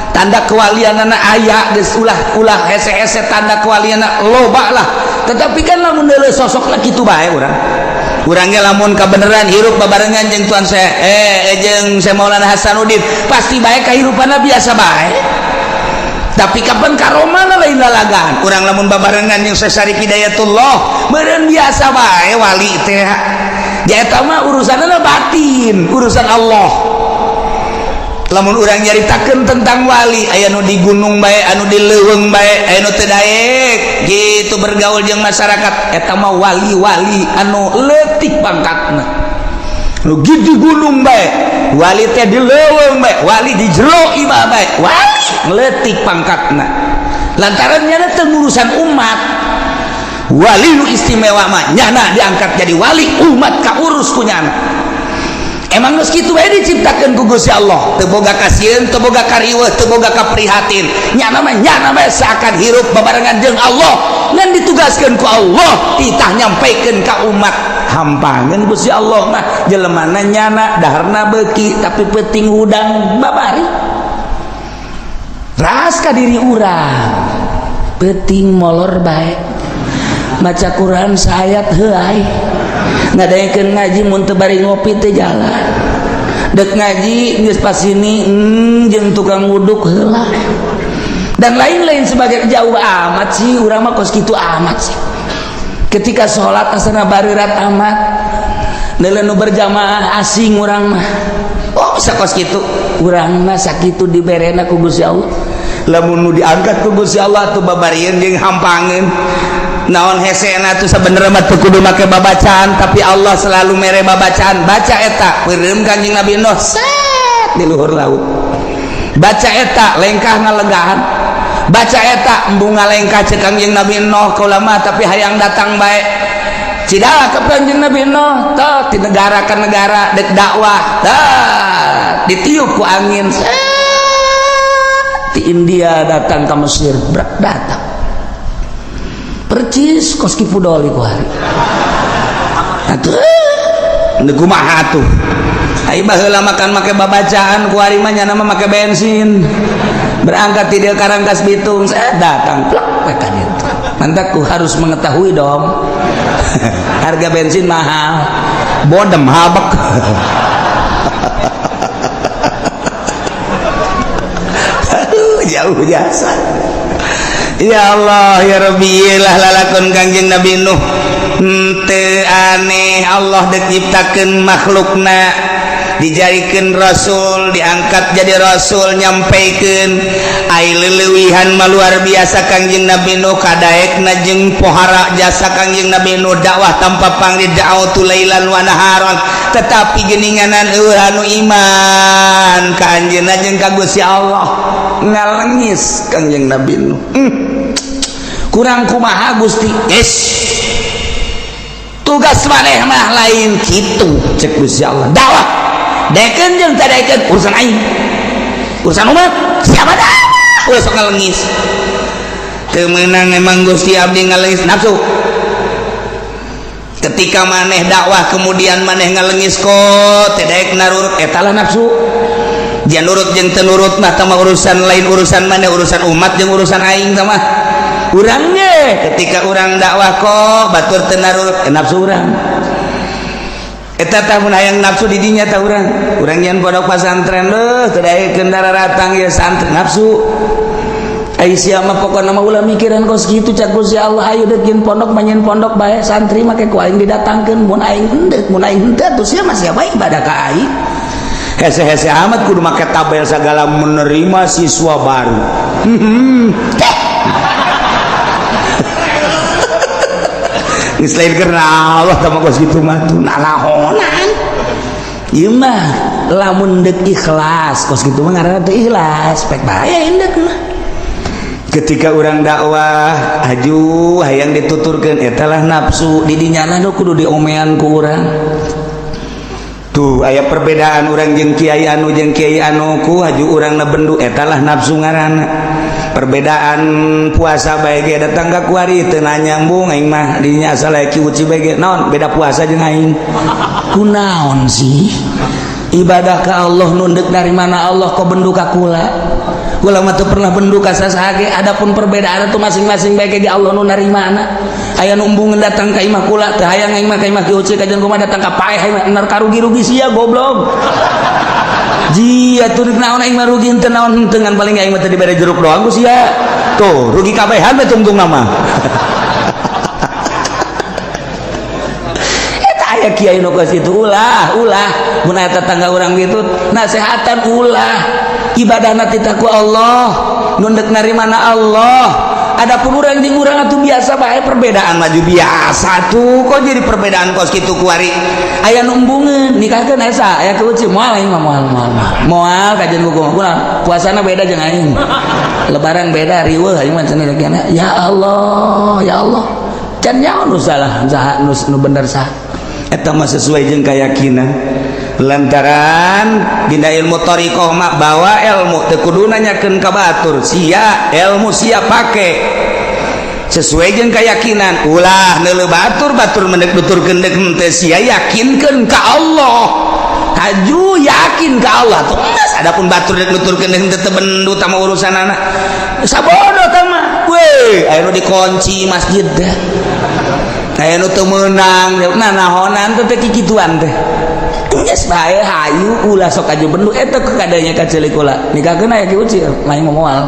Tanda kewalianana aya geus, ulah ulah hese-hese, tanda kewalianana loba lah. Tetapi kan lamun deuleu sosok lah kitu bae urang. Urangnya lamun kabeneran hirup babarengan jeung Tuan saya jeung saya Maulana Hasanuddin, pasti bae kahirupanna biasa bae. Tapi kapan karomana lain lalagan. Urang lamun babarengan jeung Syekh Syarif Hidayatullah meureun biasa bae wali teh. Ja eta mah urusanna batin, urusan Allah. Lamun urang nyaritakeun tentang wali, aya nu di gunung bae, anu di leuweung bae, aya nu teu daek gitu bergaul jeung masyarakat, eta mah wali-wali anu leutik pangkatna. Nu di gunung bae, wali teh di leuweung bae, wali di jero imah bae, wali leutik pangkatna. Lantaran nyana teu ngurusan umat. Wali nu istimewa mah nyana diangkat jadi wali, umat kaurus ku nyana. Emang geus kitu bae diciptakeun ku Gusti Allah, teu boga kasieun, teu boga kariweuh, teu boga kaprihatin. Nyana mah nyana bae seakan hirup babarengan jeung Allah, ngan ditugaskeun ku Allah titah nyampaikeun ka umat. Hampangeun Gusti Allah mah jelemana nyana daharna beuki tapi peuting hudang babari. Ras ka diri urang peuting molor bae, maca Quran saayat heuay, ngadaekeun ngaji mun teu bari ngopi teu jalan, dek ngaji geus pasini jeung tukang wuduk heula dan lain-lain sebagai. Jauh amat sih urang mah, kos kitu amat sih. Ketika sholat asana barerat amat, neuleuh nu berjamaah asing urang mah. Oh, bisa kos kitu urang mah, sakitu diberena ku Gusti Allah. Lamun nu diangkat ku Gusti Allah tuh babarieun jeung hampangeun. Naon hesena tuh? Sebenarnya mah teu kudu make babacaan, tapi Allah selalu mere babacaan. Baca eta, peureum Kanjeng Nabi Nuh set di luhur laut. Baca eta, lengkah ngalegahan. Baca eta, embung ngalengkah cek Kanjeng Nabi Nuh, kaula mah tapi hayang datang bae. Cidala ke Kanjeng Nabi Nuh tah di negara ke negara dek dakwah, tah ditiup ku angin set di India, datang ke Mesir, brak datang percis kos Ki Pudoli ku hari atuh. Kumaha tuh? Ai baheula makan make babacaan, ku hari mah nyana mah make bensin. Berangkat ti dieu Karangkas Bitung, saya datang plak we ka dieu. Mantak ku harus mengetahui dong. Harga bensin mahal. Bodem habek. Aduh, jauh jasa. Ya Allah ya Rabbi, lah lalakon Kangjeng Nabi Nuh. Henteu aneh Allah dek nyiptakeun makhlukna, dijadikan rasul, diangkat jadi rasul, nyampaikan. Ai leuwihan mah luar biasa Kangjeng Nabi Nuh, kadaekna jeung pohara jasa Kangjeng Nabi Nuh dakwah tanpa pangli, da'watu lailan wa naharan, tetapi geuninganan eueuh anu iman ka anjeunna jeung ka Gusti Allah. Ngalengis Kangjeng Nabi Nuh, kurang kumaha Gusti? Yes, Tugas maneh mah lain kitu, cek Gusti Allah. Dakwah daekeun jeung teu daekeun urusan aing, urusan umat. Siapa dah ulah sok ngalengis. Teu meunang emang Gusti, abdi ngalengis. Nafsu. Ketika maneh dakwah, kemudian maneh ngalengis, kok teu daek narurut, eta lah nafsu. Jangan nurut jeung teu nurut mah tama urusan, lain urusan maneh, urusan umat jeung urusan aing sama urang ge. Ketika urang dakwah kok batur teu narurut, nafsu urang eta. Tah, mun hayang nafsu di dinya tah urang. Urang nyian pondok pasantren leuh, teu daekeun daratang ieu santri, nafsu. Ai sia mah pokona mah ulah mikiran kos kitu, cak Gusti Allah. Ayo deuk nyieun pondok, mah pondok bae, santri make ku aing didatangkeun mun aing henteu. Mun aing henteu atuh sia mah siapa ibadah ka aing? Hese-hese amat kudu make tabel segala, menerima siswa baru. Teh. Geus lain karena Allah tah mah, kos kitu mah tuh nanahonan. Ieu mah lamun deuk ikhlas, kos kitu mah ngaranna teu ikhlas, pek bae indeuk mah. Ketika orang dakwah aju hayang dituturkeun, eta lah nafsu. Di dinya nu kudu diomean ku urang tuh. Aya perbedaan urang jeung kiai anu jeung kiai anu, ku haju urang na bendu, eta lah nafsu ngaranna. Perbedaan puasa bae ge datang ka kuari teu nyambung aing mah dinya, asal aya Ki Uci bae ge. Naon beda puasa jeung aing, kunaon sih? Ibadah ka Allah, nunduk dari mana Allah, kok bendu ka kula? Kula mah teu pernah bendu ka saha ge. Adapun perbedaan itu masing-masing bae ge, Allah nu narimana. Aya nu embungeun datang ka imah kula, teu hayang aing mah ka imah Ki Uci, kajian kumaha datang ka paeh aing mah enar karugi-rugi sia, goblok. Ji atuh rek naon aing mah rugi henteu naon henteu, ngan paling aing mah teu dibere jeruk doang ku sia. Tuh rugi kabehan we tungtung nama. Eta aya kiai nu kos kitu, ulah ulah. Mun aya tetangga urang gitu, nasehatan ulah. Ibadahna titah ku Allah, nu deuk narimana Allah. Adapun urang jeung urang atuh biasa bae, perbedaan maju biasa tuh. Kok jadi perbedaan kos kitu kuari? Aya nu embungeun nikahkeun esa aya keuci, moal aing mah, moal moal moal kajian ku kumaha, puasana beda jeung aing, lebaran beda, riweuh aing mah cenah. Ya Allah, ya Allah, can nyaho nu salah saha, nu bener saha. Eta mah sesuai jeung keyakinan, lantaran dina ilmu thariqah mah bawa ilmu teu kudu nanyakeun ka batur. Sia ilmu sia pake sesuai jeung keyakinan, ulah neuleuh batur. Batur mendek nuturkeun deuk henteu, sia yakinkeun ka Allah, haju yakin ka Allah tuh geus. Adapun batur dek nuturkeun deuk henteu, teu bendu tama urusanana, sabodo tah mah. We aya nu dikunci masjid teh, aya nu teu meunang, nah nahonan teh teh kikituan teh. Geus bae, hayu ulah sok aju bendu. Eta kadanya ka ceulik kula nikahkeun aya Ki Uci, lain mah moal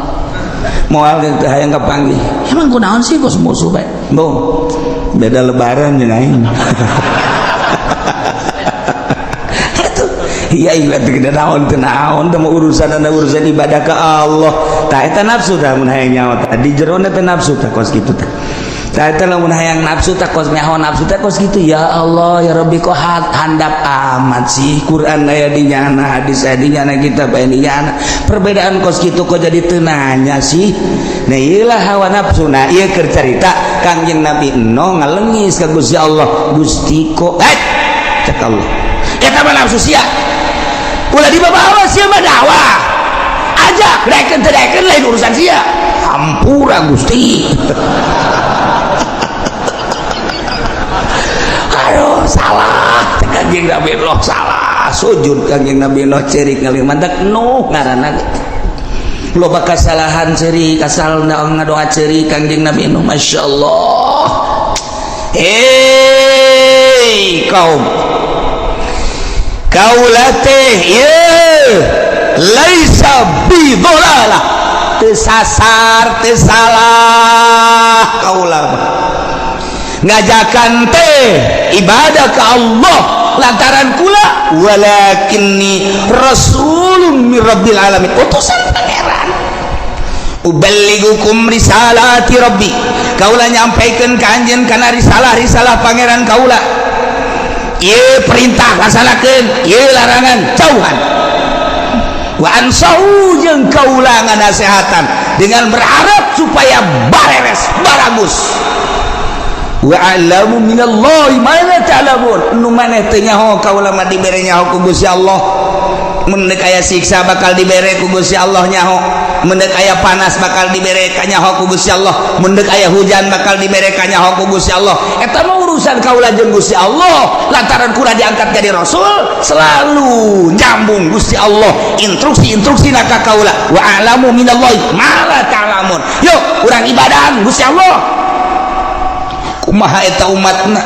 moal teh hayang kapanggih. Emang kunaon sih kos musuh bae? Bung, beda lebaran jeung aing. Atuh iya iya teh naon teh naon teh urusan urusan ibadah ka Allah. Tah, eta nafsu tah. Mun hayang nyawa tah di jerona teh nafsu tah kos kitu tah. Tah, eta lamun hayang nafsu tah kos nyaho nafsu teh kos kitu. Ya Allah, ya Rabbi, kok handap amat sih? Quran aya di nyana, hadis aya di nyana, kitab aya di nyana, perbedaan kos kitu kok jadi teu nanya sih? Nah, ieu lah hawa nafsu. Nah, ieu keur carita Kangjeng Nabi Nuh ngalengis ka Gusti Allah, Gusti kok eh cek Allah, eta mah nafsu sia, ulah dibawa. Sia mah dakwah ajak, daekeun teu daekeun lain urusan sia. Hampura Gusti. Aduh, salah Kanjeng Nabi Nuh, salah. Sujud Kanjeng Nabi Nuh, cerik ngalih mantak Nuh ngaranna loba kasalahan, cerik asal ngadoa, cerik Kanjeng Nabi Nuh. Masya Allah. Hei kaum, kaula teh ieu laisa bi dhalalah, teu sasar, teu salah. Kaula ngajakan teh ibadah ke Allah lantaran kula walakinni rasulun min rabbil alamin, utusan Pangeran. Uballigukum risalati rabbi, kaula nyampaikan ka anjeun kana risalah-risalah Pangeran kaula. Ieu perintah laksanakeun, ieu larangan jauhan. Wa ansahu, jeung kaula nganasehatan dengan berharap supaya bareres baragus. Wa a'lamu minallahi ma la ta'lamun. Nu maneh teu nyaho, kaula mah dibere nyaho ku Gusti Allah. Mun deuk aya siksa, bakal dibere ku Gusti Allah nyaho. Mun deuk aya panas, bakal dibere kanyaho ku Gusti Allah. Mun deuk aya hujan, bakal dibere kanyaho ku Gusti Allah. Eta mah urusan kaula jeung Gusti Allah. Lantaran kula diangkat jadi rasul, selalu nyambung Gusti Allah instruksi-instruksi ka kaula. Wa a'lamu minallahi ma la ta'lamun. Yuk, urang ibadah Gusti Allah. Kumaha eta umatna?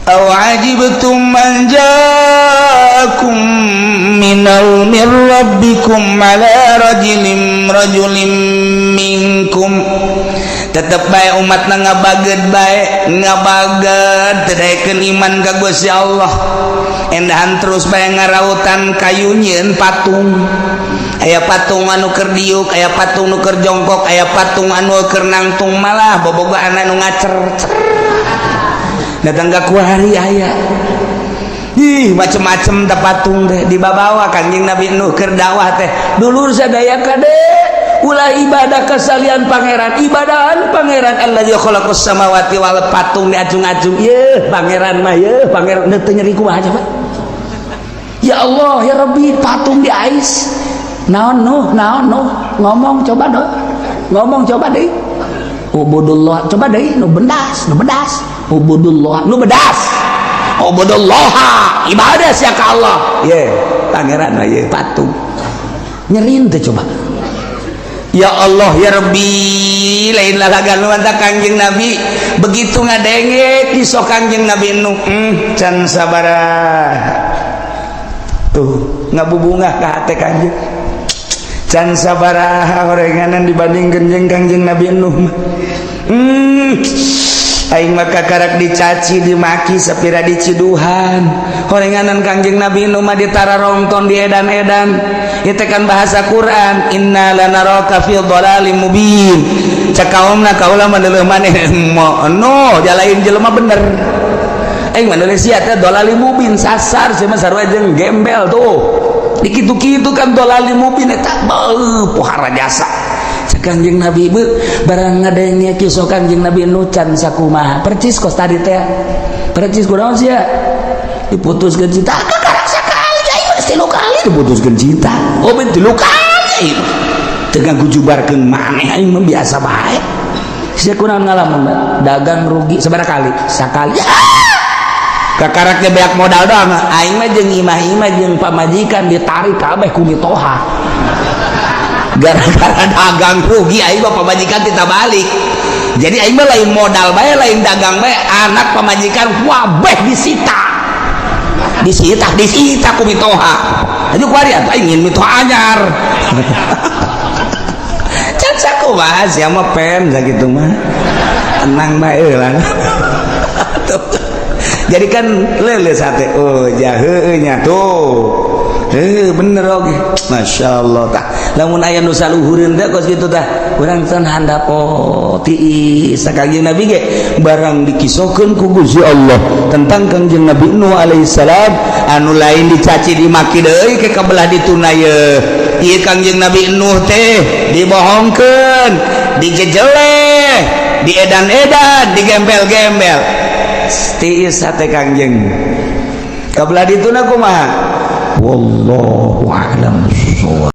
Aw ajibtum man ja'akum minal min rabbikum ala rajulin minkum. Tetep bae umatna ngabaged bae, ngabaged, teu daekeun iman ka Gusti Allah. Endahan terus bae ngarautan kayu, nyieun patung. Aya patung anu keur diuk, aya patung nu keur jongkok, aya patung anu keur nangtung, malah bobogohan anu ngacer datang ka kuari aya. Ih, macem-macem teh patung teh dibabawa. Kanjeng Nabi Nuh keur dakwah teh, "Dulur sadaya, kade, ulah ibadah ka salian Pangeran, ibadahan Pangeran alladzi khalaqas samawati wal." Patung diacung-acung, "Yeuh Pangeran mah, yeuh Pangeran." Teu nyeri kumaha coba? Ya Allah ya Rabbi, patung di ais. Naon, Nuh? Naon, Nuh? Ngomong coba dong, ngomong coba deh. Ubudullah coba deh. Nu bendas, nu bedas. Ubudullah, nu bedas. Ubudullah, ibadah sia ka Allah. Ye Pangeran mah, ye patung. Nyerin teh coba? Ya Allah ya Rabbi, lain lalagan lu. Kangjeng Nabi begitu ngadenge kisah Kangjeng Nabi Nuh, can sabaraha tuh ngabubungah ka hate Kangjeng, can sabaraha horenganan dibandingkeun jeung Kangjeng Nabi Nuh mah. Aing maka karak dicaci, dimaki, sapira diciduhan. Horenganan Kangjeng Nabi Nuh mah ditararongton, diedan-edan. Itu kan bahasa Quran, inna lanaraka fi dhalalim mubin. Cek kaumna, kaula mah deuleuh maneh no jalain jelema bener. Aing mah deuleuh sia teh dhalalim mubin, sasar sia mah, sarua jeung gembel tuh. Dikitu-kitu kan dhalalim mubin eta, beuh, pohara jasa. Cek Kangjeng Nabi, beuh, barang ngadenge kisah Kangjeng Nabi Nuh can sakumaha percis kos tadi teh, percis. Kunaon sia diputuskeun cinta? Kakarak sakali, aing mah tilu kali diputuskeun cinta. Oh, ben tilu kali teu ngagujubarkeun maneh, aing mah biasa bae. Sia kunaon ngalamun dagang rugi sabaraha kali? Sakali. Kakaraknya beak modal doang. Aing mah jeung imah-imah jeung pamajikan ditarik kabeh ku mitoha gara-gara dagang rugi. Aing mah pamajikan kita balik, jadi aing mah lain modal bae, lain dagang bae, anak, pamajikan wabeh disita, disita, disita ku mitoha. Aja kuari atuh aing ingin mitoha anyar. Can sakumaha sia mah pen sakitu mah, tenang bae lah. Jadi kan lele sate, oh jaheunya tuh. Heuh, bener oge. Masya Allah tah. Lamun aya nu saluhureun teh kos kitu tah. Urang teh handap, oh tiis. Kangjeng Nabi ge barang dikisohkeun ku Gusti Allah tentang Kangjeng Nabi Nuh alaihissalam anu lain dicaci dimaki deui ke kabelah dituna ye. Ieu Kangjeng Nabi Nuh teh dibohongkeun, dijejeleh, diedan-edan, digembel-gembel. Tiis hate Kangjeng. Kabelah dituna kumaha? Wallahu a'lam bissawab.